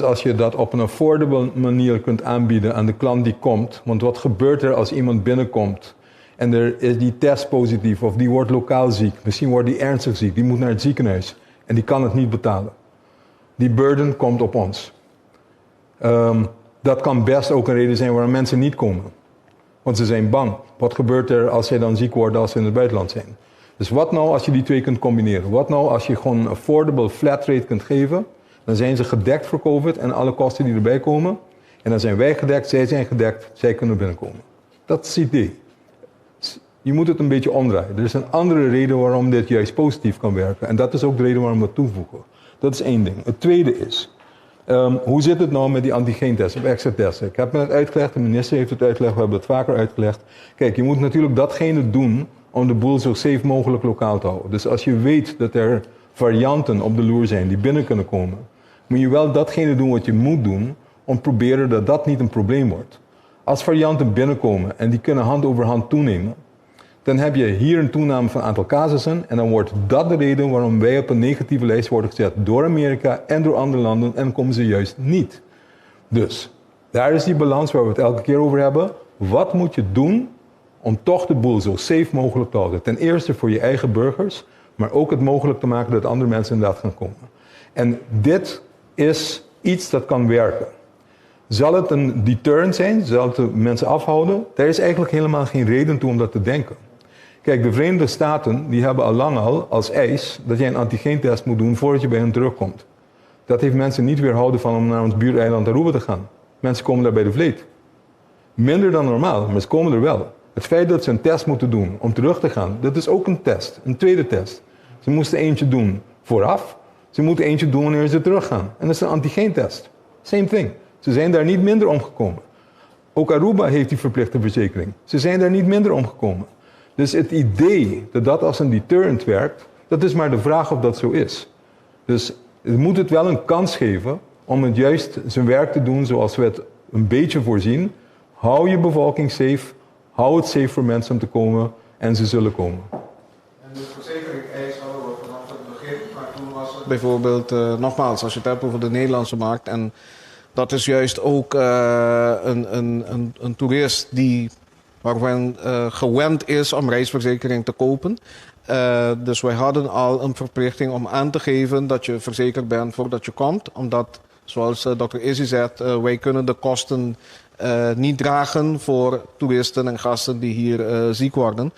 als je dat op een affordable manier kunt aanbieden aan de klant die komt. Want wat gebeurt er als iemand binnenkomt en er is die test positief of die wordt lokaal ziek, misschien wordt die ernstig ziek, die moet naar het ziekenhuis en die kan het niet betalen. Die burden komt op ons. Dat kan best ook een reden zijn waarom mensen niet komen. Want ze zijn bang. Wat gebeurt er als zij dan ziek worden als ze in het buitenland zijn? Dus wat nou als je die twee kunt combineren? Wat nou als je gewoon een affordable flat rate kunt geven? Dan zijn ze gedekt voor COVID en alle kosten die erbij komen. En dan zijn wij gedekt, zij zijn gedekt, zij kunnen binnenkomen. Dat is het idee. Je moet het een beetje omdraaien. Er is een andere reden waarom dit juist positief kan werken. En dat is ook de reden waarom we het toevoegen. Dat is één ding. Het tweede is, hoe zit het nou met die antigeentest of extra testen? Ik heb het net uitgelegd, de minister heeft het uitgelegd, we hebben het vaker uitgelegd. Kijk, je moet natuurlijk datgene doen om de boel zo safe mogelijk lokaal te houden. Dus als je weet dat er varianten op de loer zijn die binnen kunnen komen, moet je wel datgene doen wat je moet doen om proberen dat dat niet een probleem wordt. Als varianten binnenkomen en die kunnen hand over hand toenemen, dan heb je hier een toename van aantal casussen en dan wordt dat de reden waarom wij op een negatieve lijst worden gezet door Amerika en door andere landen en komen ze juist niet. Dus daar is die balans waar we het elke keer over hebben. Wat moet je doen om toch de boel zo safe mogelijk te houden? Ten eerste voor je eigen burgers, maar ook het mogelijk te maken dat andere mensen inderdaad gaan komen. En dit is iets dat kan werken. Zal het een deterrent zijn? Zal het de mensen afhouden? Daar is eigenlijk helemaal geen reden toe om dat te denken. Kijk, de Verenigde Staten die hebben al lang al als eis dat jij een antigeentest moet doen voordat je bij hen terugkomt. Dat heeft mensen niet weerhouden van om naar ons buureiland Aruba te gaan. Mensen komen daar bij de vleet. Minder dan normaal, maar ze komen er wel. Het feit dat ze een test moeten doen om terug te gaan, dat is ook een test, een tweede test. Ze moesten eentje doen vooraf, ze moeten eentje doen wanneer ze teruggaan. En dat is een antigeentest. Same thing. Ze zijn daar niet minder omgekomen. Ook Aruba heeft die verplichte verzekering. Ze zijn daar niet minder omgekomen. Dus het idee dat dat als een deterrent werkt, dat is maar de vraag of dat zo is. Dus het moet het wel een kans geven om het juist zijn werk te doen zoals we het een beetje voorzien. Hou je bevolking safe, hou het safe voor mensen om te komen en ze zullen komen. En de verzekering eis hadden we vanaf het begin, maar toen was het bijvoorbeeld, nogmaals, als je het hebt over de Nederlandse markt en dat is juist ook een toerist die waarvan gewend is om reisverzekering te kopen. Dus wij hadden al een verplichting om aan te geven dat je verzekerd bent voordat je komt. Omdat, zoals dokter Izzy zegt, wij kunnen de kosten niet dragen voor toeristen en gasten die hier ziek worden.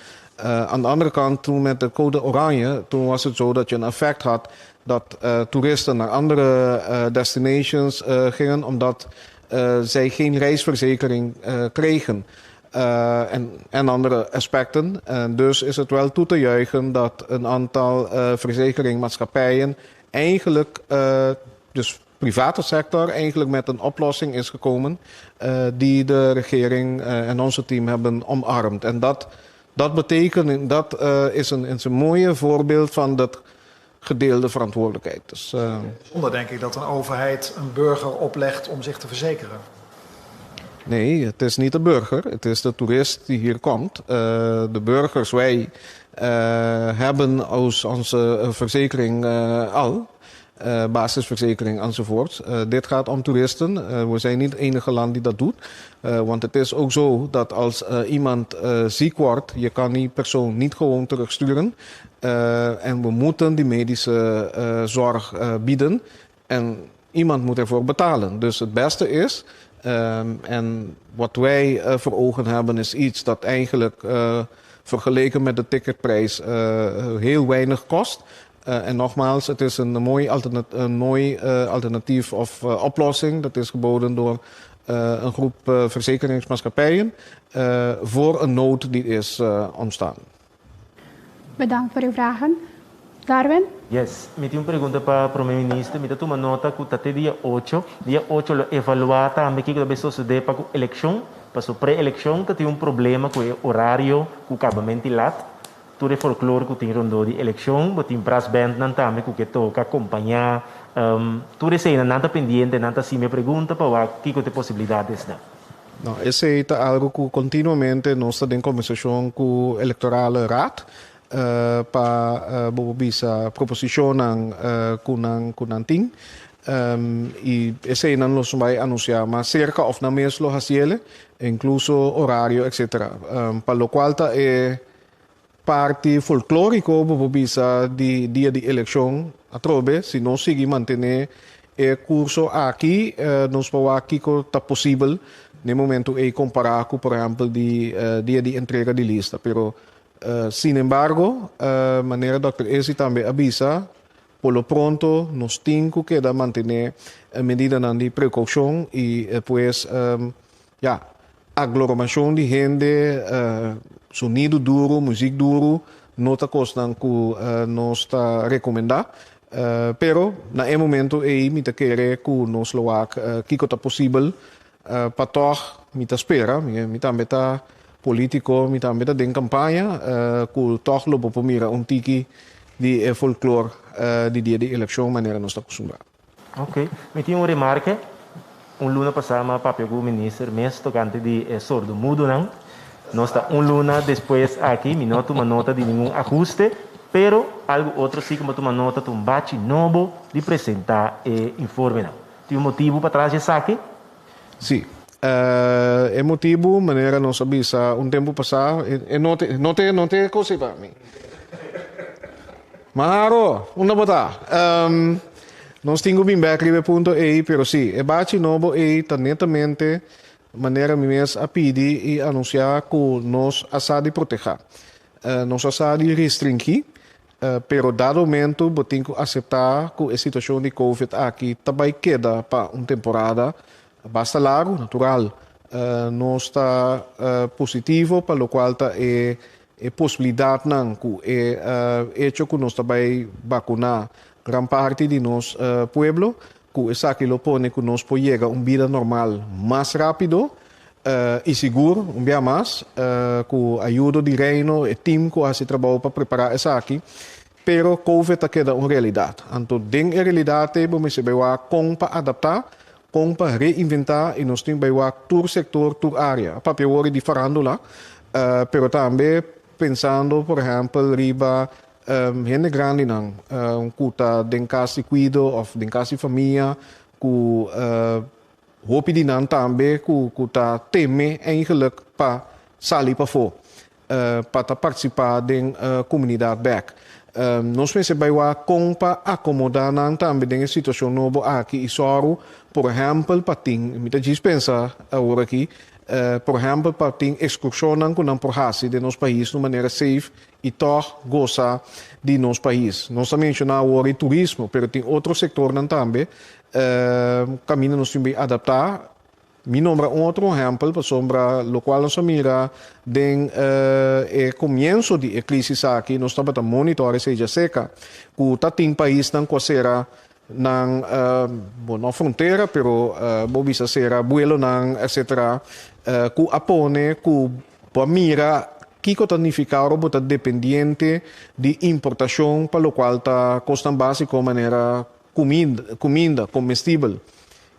Aan de andere kant, toen met de code oranje, toen was het zo dat je een effect had dat toeristen naar andere destinations gingen, omdat zij geen reisverzekering kregen. En andere aspecten. En dus is het wel toe te juichen dat een aantal verzekeringmaatschappijen eigenlijk, dus private sector, eigenlijk met een oplossing is gekomen die de regering en onze team hebben omarmd. En dat betekent, dat is een mooie voorbeeld van dat gedeelde verantwoordelijkheid. Dus, Zonder denk ik dat een overheid een burger oplegt om zich te verzekeren. Nee, het is niet de burger, het is de toerist die hier komt. De burgers, wij hebben als onze verzekering al, basisverzekering enzovoort. Dit gaat om toeristen. We zijn niet het enige land die dat doet. Want het is ook zo dat als iemand ziek wordt, je kan die persoon niet gewoon terugsturen. En we moeten die medische zorg bieden. En iemand moet ervoor betalen. Dus het beste is, en wat wij voor ogen hebben, is iets dat eigenlijk vergeleken met de ticketprijs heel weinig kost. En nogmaals, het is een mooi alternatief of oplossing. Dat is geboden door een groep verzekeringsmaatschappijen voor een nood die is ontstaan. Bedankt voor uw vragen. Darwin? Yes, mi tin un pregunta pa prome minister. Mi ta tuma nota ku ta te dia 8. Dia 8 lo evaluá tambe kiko ta bay sosodé pa ku elekshon. Paso pre-elekshon ta tin un problema ku e orario ku kabamenti lat. Tur e folklor ku tin rondó di elekshon, bo tin brassbandnan tambe ku ke toka, kompañá. Tur eseinan nan ta pendiente, nan ta hasi mi e pregunta pa wak kiko ta e posibilidatesnan. No, esei ta algu ku kontinuamente nos ta den kombersashon ku Electorale Raad pa bo por bisa proposishonnan ku nan tin. I eseinan nos bai anunsiá mas serka òf nan mes lo hasiele, inkluso orario etsetera. Pa lokual ta e parti folklóriko bo por bisa di dia di elekshon atrobe, si nos sigui mantené e kurso aki nos por wak kiko ta posibel n'e momentu ei kompará ku por ehèmpel di dia di entrega di lista. Pero sin embargo, manera dòkter Ezi tambe a bisa, por lo pronto nos tin ku keda mantené medidanan di prekoushon i pues ya, agloromashon di hende, sonido duru, muzik duru, no ta kosnan ku nos ta rekomendá. Pero na e momento ei mi ta kere ku nos lo wak kiko ta posibel pa tòg mi ta spera, mi tambe ta polítiko, mi tambe ta den kampaña, ku tòg lo bo por mira un tiki di e folklor di dia di elekshon manera nos ta kustumbrá. Ok. Mi tin un remarke. Un luna pasá mi a papia ku minister mes tokante di e sordomudonan. Nos ta un luna despues aki, mi no a tuma nota di ningun ahuste, pero algu otro si ku mi a tuma nota ta un bachi nobo di presentá e informenan. Tin un motibu patras di esaki? Sí. E motibu, manera nos a bisa un tempu pasá, e no te, no te, no te kos ei pa mi. Maharo, unda bo ta? Nos tin ku bin bèk riba e punto ei, pero sí, e bachi nobo ei ta netamente manera mi mes a pidi i anunsiá ku nos a sa di protehá. Nos a sa di restringí. Pero dado momento bo tin ku aseptá ku e situashon di Covid aki ta bai keda pa un temporada basta largu, natural. Nos ta positivo pa lokual ta e e posibilidatnan ku e echo ku nos ta bai bakuná gran parti di nos pueblo, ku esaki lo pone ku nos por yega un bida normal mas rápido I sigur, un bia mas, ku ayudo di Reino, e tim ku a hasi trabou pa prepará esaki, pero Covid ta keda un realidat. Anto den e realidat ei bo mester bai wak kon pa adaptá, kon pa reinventá i nos tin bai wak tur sektor, tur área. A papia wòrdu di farándula, pero tambe pensando por ehèmpel riba hende grandinan ku ta den kas di kuido òf den kas di famia ku Hopi di nan tambe ku ku ta teme eigenlijk pa sali pafó pa ta partisipá den komunidat bèk. Nos mester bai wak kon pa akomodá nan tambe den e situashon nobo aki i sòru por ehèmpel pa tin, mi ta djis pensa awor aki, por ehèmpel pa tin ekskurshonnan ku nan por hasi den nos pais na un manera safe i tòg gosa di nos pais. Nos ta menshoná awor e turismo, pero tin otro sektornan tambe Kaminda nos tin bay adaptá. Mi nombra un otro ehèmpel pasobra lokual nos a mira den e komienso di e krisis aki, nos tabata monitor esei djaseka, ku ta tin paisnan ku a sera nan, bo no frontera pero bo bisa sera buelonan etcetera, ku a pone ku bo a mira kiko ta nifiká ora bo ta dependiente di importashon pa lokual ta kosnan básiko manera Kuminda, kuminda komestibel.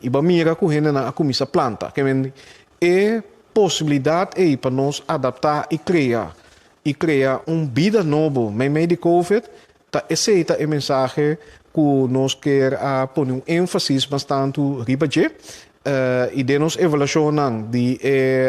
I bo a mira ku hendenan a kuminsá planta. Ke men e posibilidat ei pa nos adaptá i krea, i krea un bida nobo meimei di Covid, ta esei ta e mensahe ku nos kier a pone un énfasis mas tantu riba dje. I den nos evaluashonnan di e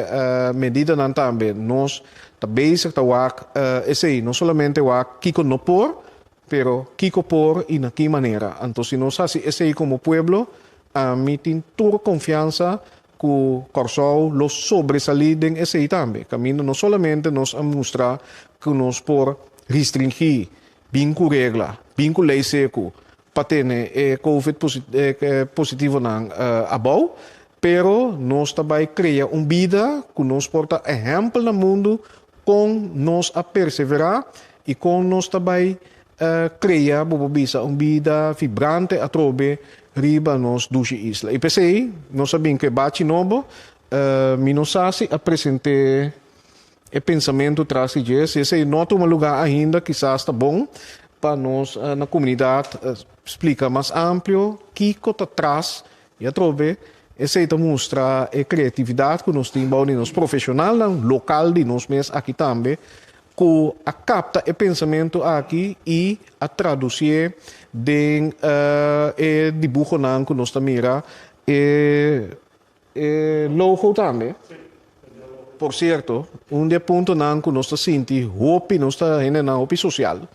medidanan tambe nos ta bezig ta wak esei, no solamente wak kiko no por, Pero kiko por i na ki manera? Anto si nos hasi esei komo pueblo, ami tin tur konfiansa ku Kòrsou lo sobresalí den esei tambe. Kaminda no solamente nos a mustra ku nos por restringí, bin ku regla, bin ku lei seku pa tene e covid positivonan abou, pero nos ta bai krea un bida ku nos por ta ehèmpel na mundu kon nos a perseverá I kon nos ta bai krea, bo por bisa, un bida vibrante atrobe riba nos dushi isla. I p'esei nos a bin ku e bachi nobo. Mi no sa si a present'é e pensamentu tras di dje. Si esei no a tuma lugá ainda, kisas ta bon pa nos na komunidat splika mas amplio kiko ta tras i atrobe esei ta mustra e kreatividat ku nos tin bou di nos profeshonalnan lokal di nos mes aki tambe ku a kapta e pensamentu aki i a tradusié den e dibuhonan ku nos ta mira, e e logo tambe. Por sierto, un di e puntonan ku nos ta sinti hopi, nos ta hendenan hopi sosial,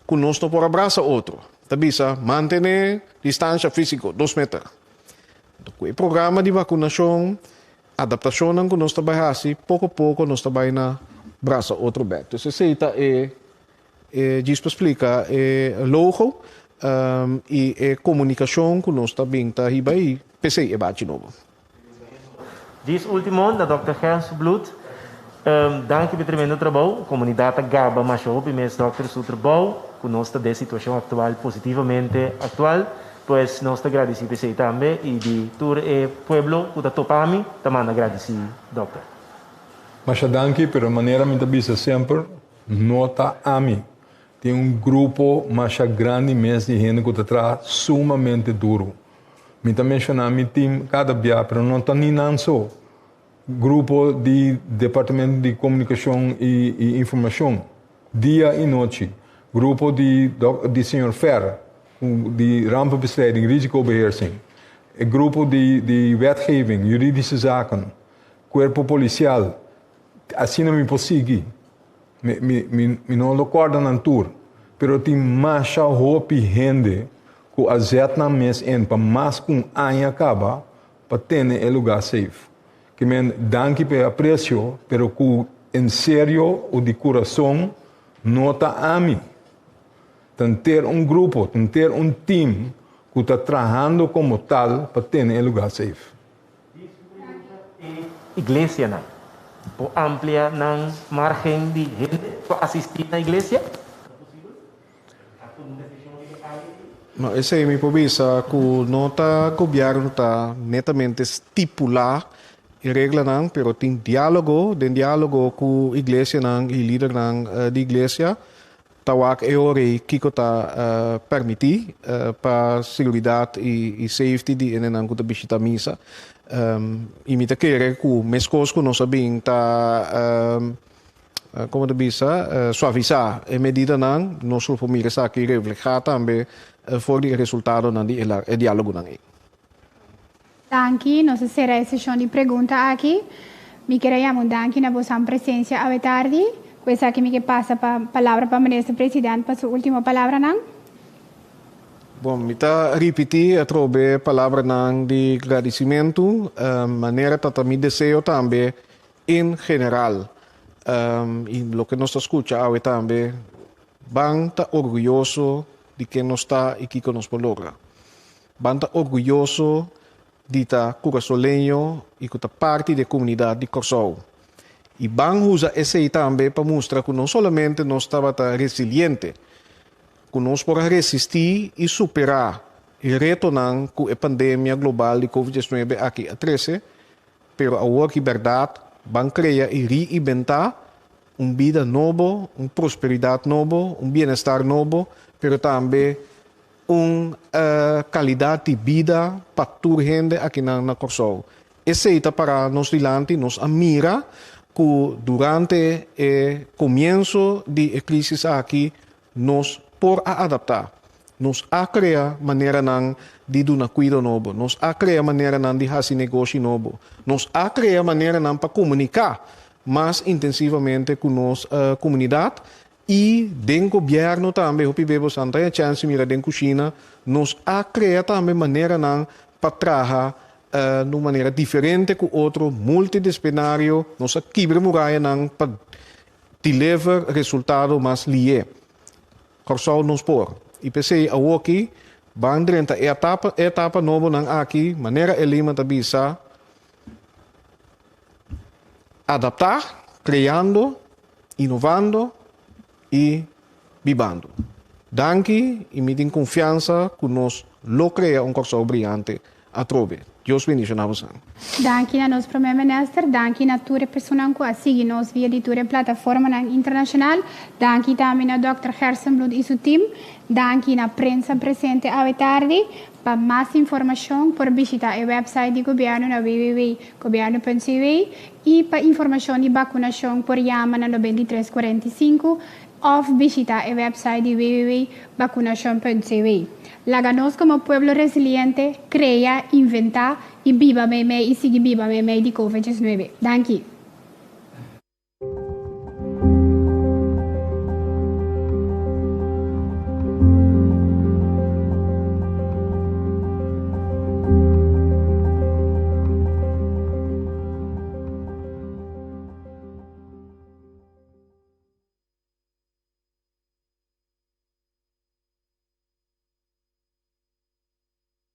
ku nos no por a brasa otro. Ta bisa, mantené distansha físiko, dos meter. Ku e programa di vakunashon Adaptashonnan ku nos ta bai hasi, poko poko nos ta bai na brasa otro bek. Dus esei ta e e djis pa splika e logo i e komunikashon ku nos ta bin ta hiba i p'esei e bachi nobo. Djis ultimo na Dòkter Gernsbloed, danki pa e tremendo trabou. Komunidat ta gaba masha hopi mes dòkter su trabou ku nos ta den situashon aktual positivamente aktual. Pues nos ta gradisí p'esei tambe i di tur e pueblo ku ta topa mi ta manda gradisí dòkter. Masha danki, pero manera mi ta bisa semper, no ta ami. Tin un grupo masha grandi mes di hende ku ta traha sumamente duru. Mi ta menshoná mi tim kada bia, pero no ta ni nan so. Grupo di Departamento di Komunikashon i Informashon, dia i nochi. Grupo di di señor Fer, di Rampenbestrijding, Risicobeheersing. E grupo di di Wetgeving, Juridische Zaken, Cuerpo Policial. Asina mi por sigui. Mi mi mi mi no lo kòrda nan tur, pero tin masha hopi hende ku a zet nan mes in pa mas ku un aña kaba pa tene e lugá safe. Ke men danki pa e apresio, pero ku en serio o di kurason no ta ami. Ta henter un grupo, ta henter un team ku ta trahando komo tal pa tene e lugá safe. E iglesianan por amplia nan margen di hende pa asistí na iglesia? Ta posibel? A tuma un desishon riba e área ei? No, esei mi por bisa ku no ta gobièrnu ta netamente stipulá e reglanan, pero tin diálogo, den diálogo ku iglesianan i lidernan di iglesia ta wak e ora ei kiko ta permití pa seguridat i safety di hendenan ku ta bishita misa. I mi ta kere ku meskos ku nos a bin ta komo ta bisa suavisá e medidanan, nos lo por mira esaki reflehá tambe for di e resultadonan di e diálogonan ei. Danki, nos a sera e seshon di pregunta aki. Mi kier a yama un danki na bosan presensia awe tardi. Ku esaki mi ke pasa pa palabra pa Minister President pa su ultimo palabranan. Bon, mi ta ripití atrobe palabranan di gradisimentu, manera ta ta mi deseo tambe en general. I loke nos ta skucha awe tambe, ban ta orguyoso di ken nos ta i kiko nos por logra. Ban ta orguyoso di ta kurasoleño i ku ta parti di e komunidat di Kòrsou. I ban usa esei tambe pa mustra ku no solamente nos tabata resiliente, ku nos por a resistí i superá e retonan ku e pandemia global di Covid 19 aki a trese, pero awor ki bèrdat ban krea i riinbentá un bida nobo, un prosperidat nobo, un bienestar nobo, pero tambe un kalidat di bida pa tur hende akinan na Kòrsou. Esei ta pará nos dilanti, nos a mira ku durante e komienso di e krísis aki nos por a adaptá. Nos a krea maneranan di duna kuido nobo, nos a krea maneranan di hasi negoshi nobo, nos a krea maneranan pa komuniká mas intensivamente ku nos komunidat I den gobièrnu tambe hopi bes boso a haña chèns di mira den kushina, nos a krea tambe maneranan pa traha na un manera diferente ku otro, multidisciplinario, nos a kibra murayanan pa deliver resultado mas lié. Kòrsou nos por. I p'esei awoki ban drenta e etapa e etapa nobonan aki, manera Elima ta bisa, adaptá, kreando, inovando i bibando. Danki i mi tin konfiansa ku nos lo krea un Kòrsou briante atrobe. Dios bendishoná bosan. Danki na nos Prome Minister, danki na tur e personan ku a sigui nos via di tur e plataformanan internashonal, danki tambe na Dòkter Gerstenbluth i su tim, danki na prensa presente awe tardi. Pa mas informashon por bishita e website di gobièrnu na www.gobiernu.cw i pa informashon di bakunashon por yama na 93 45 òf bishita e website di www.bakunashon.cw. Laga nos komo pueblo resiliente krea, inventá i biba meimei i sigui biba meimei di Covid 19. Danki!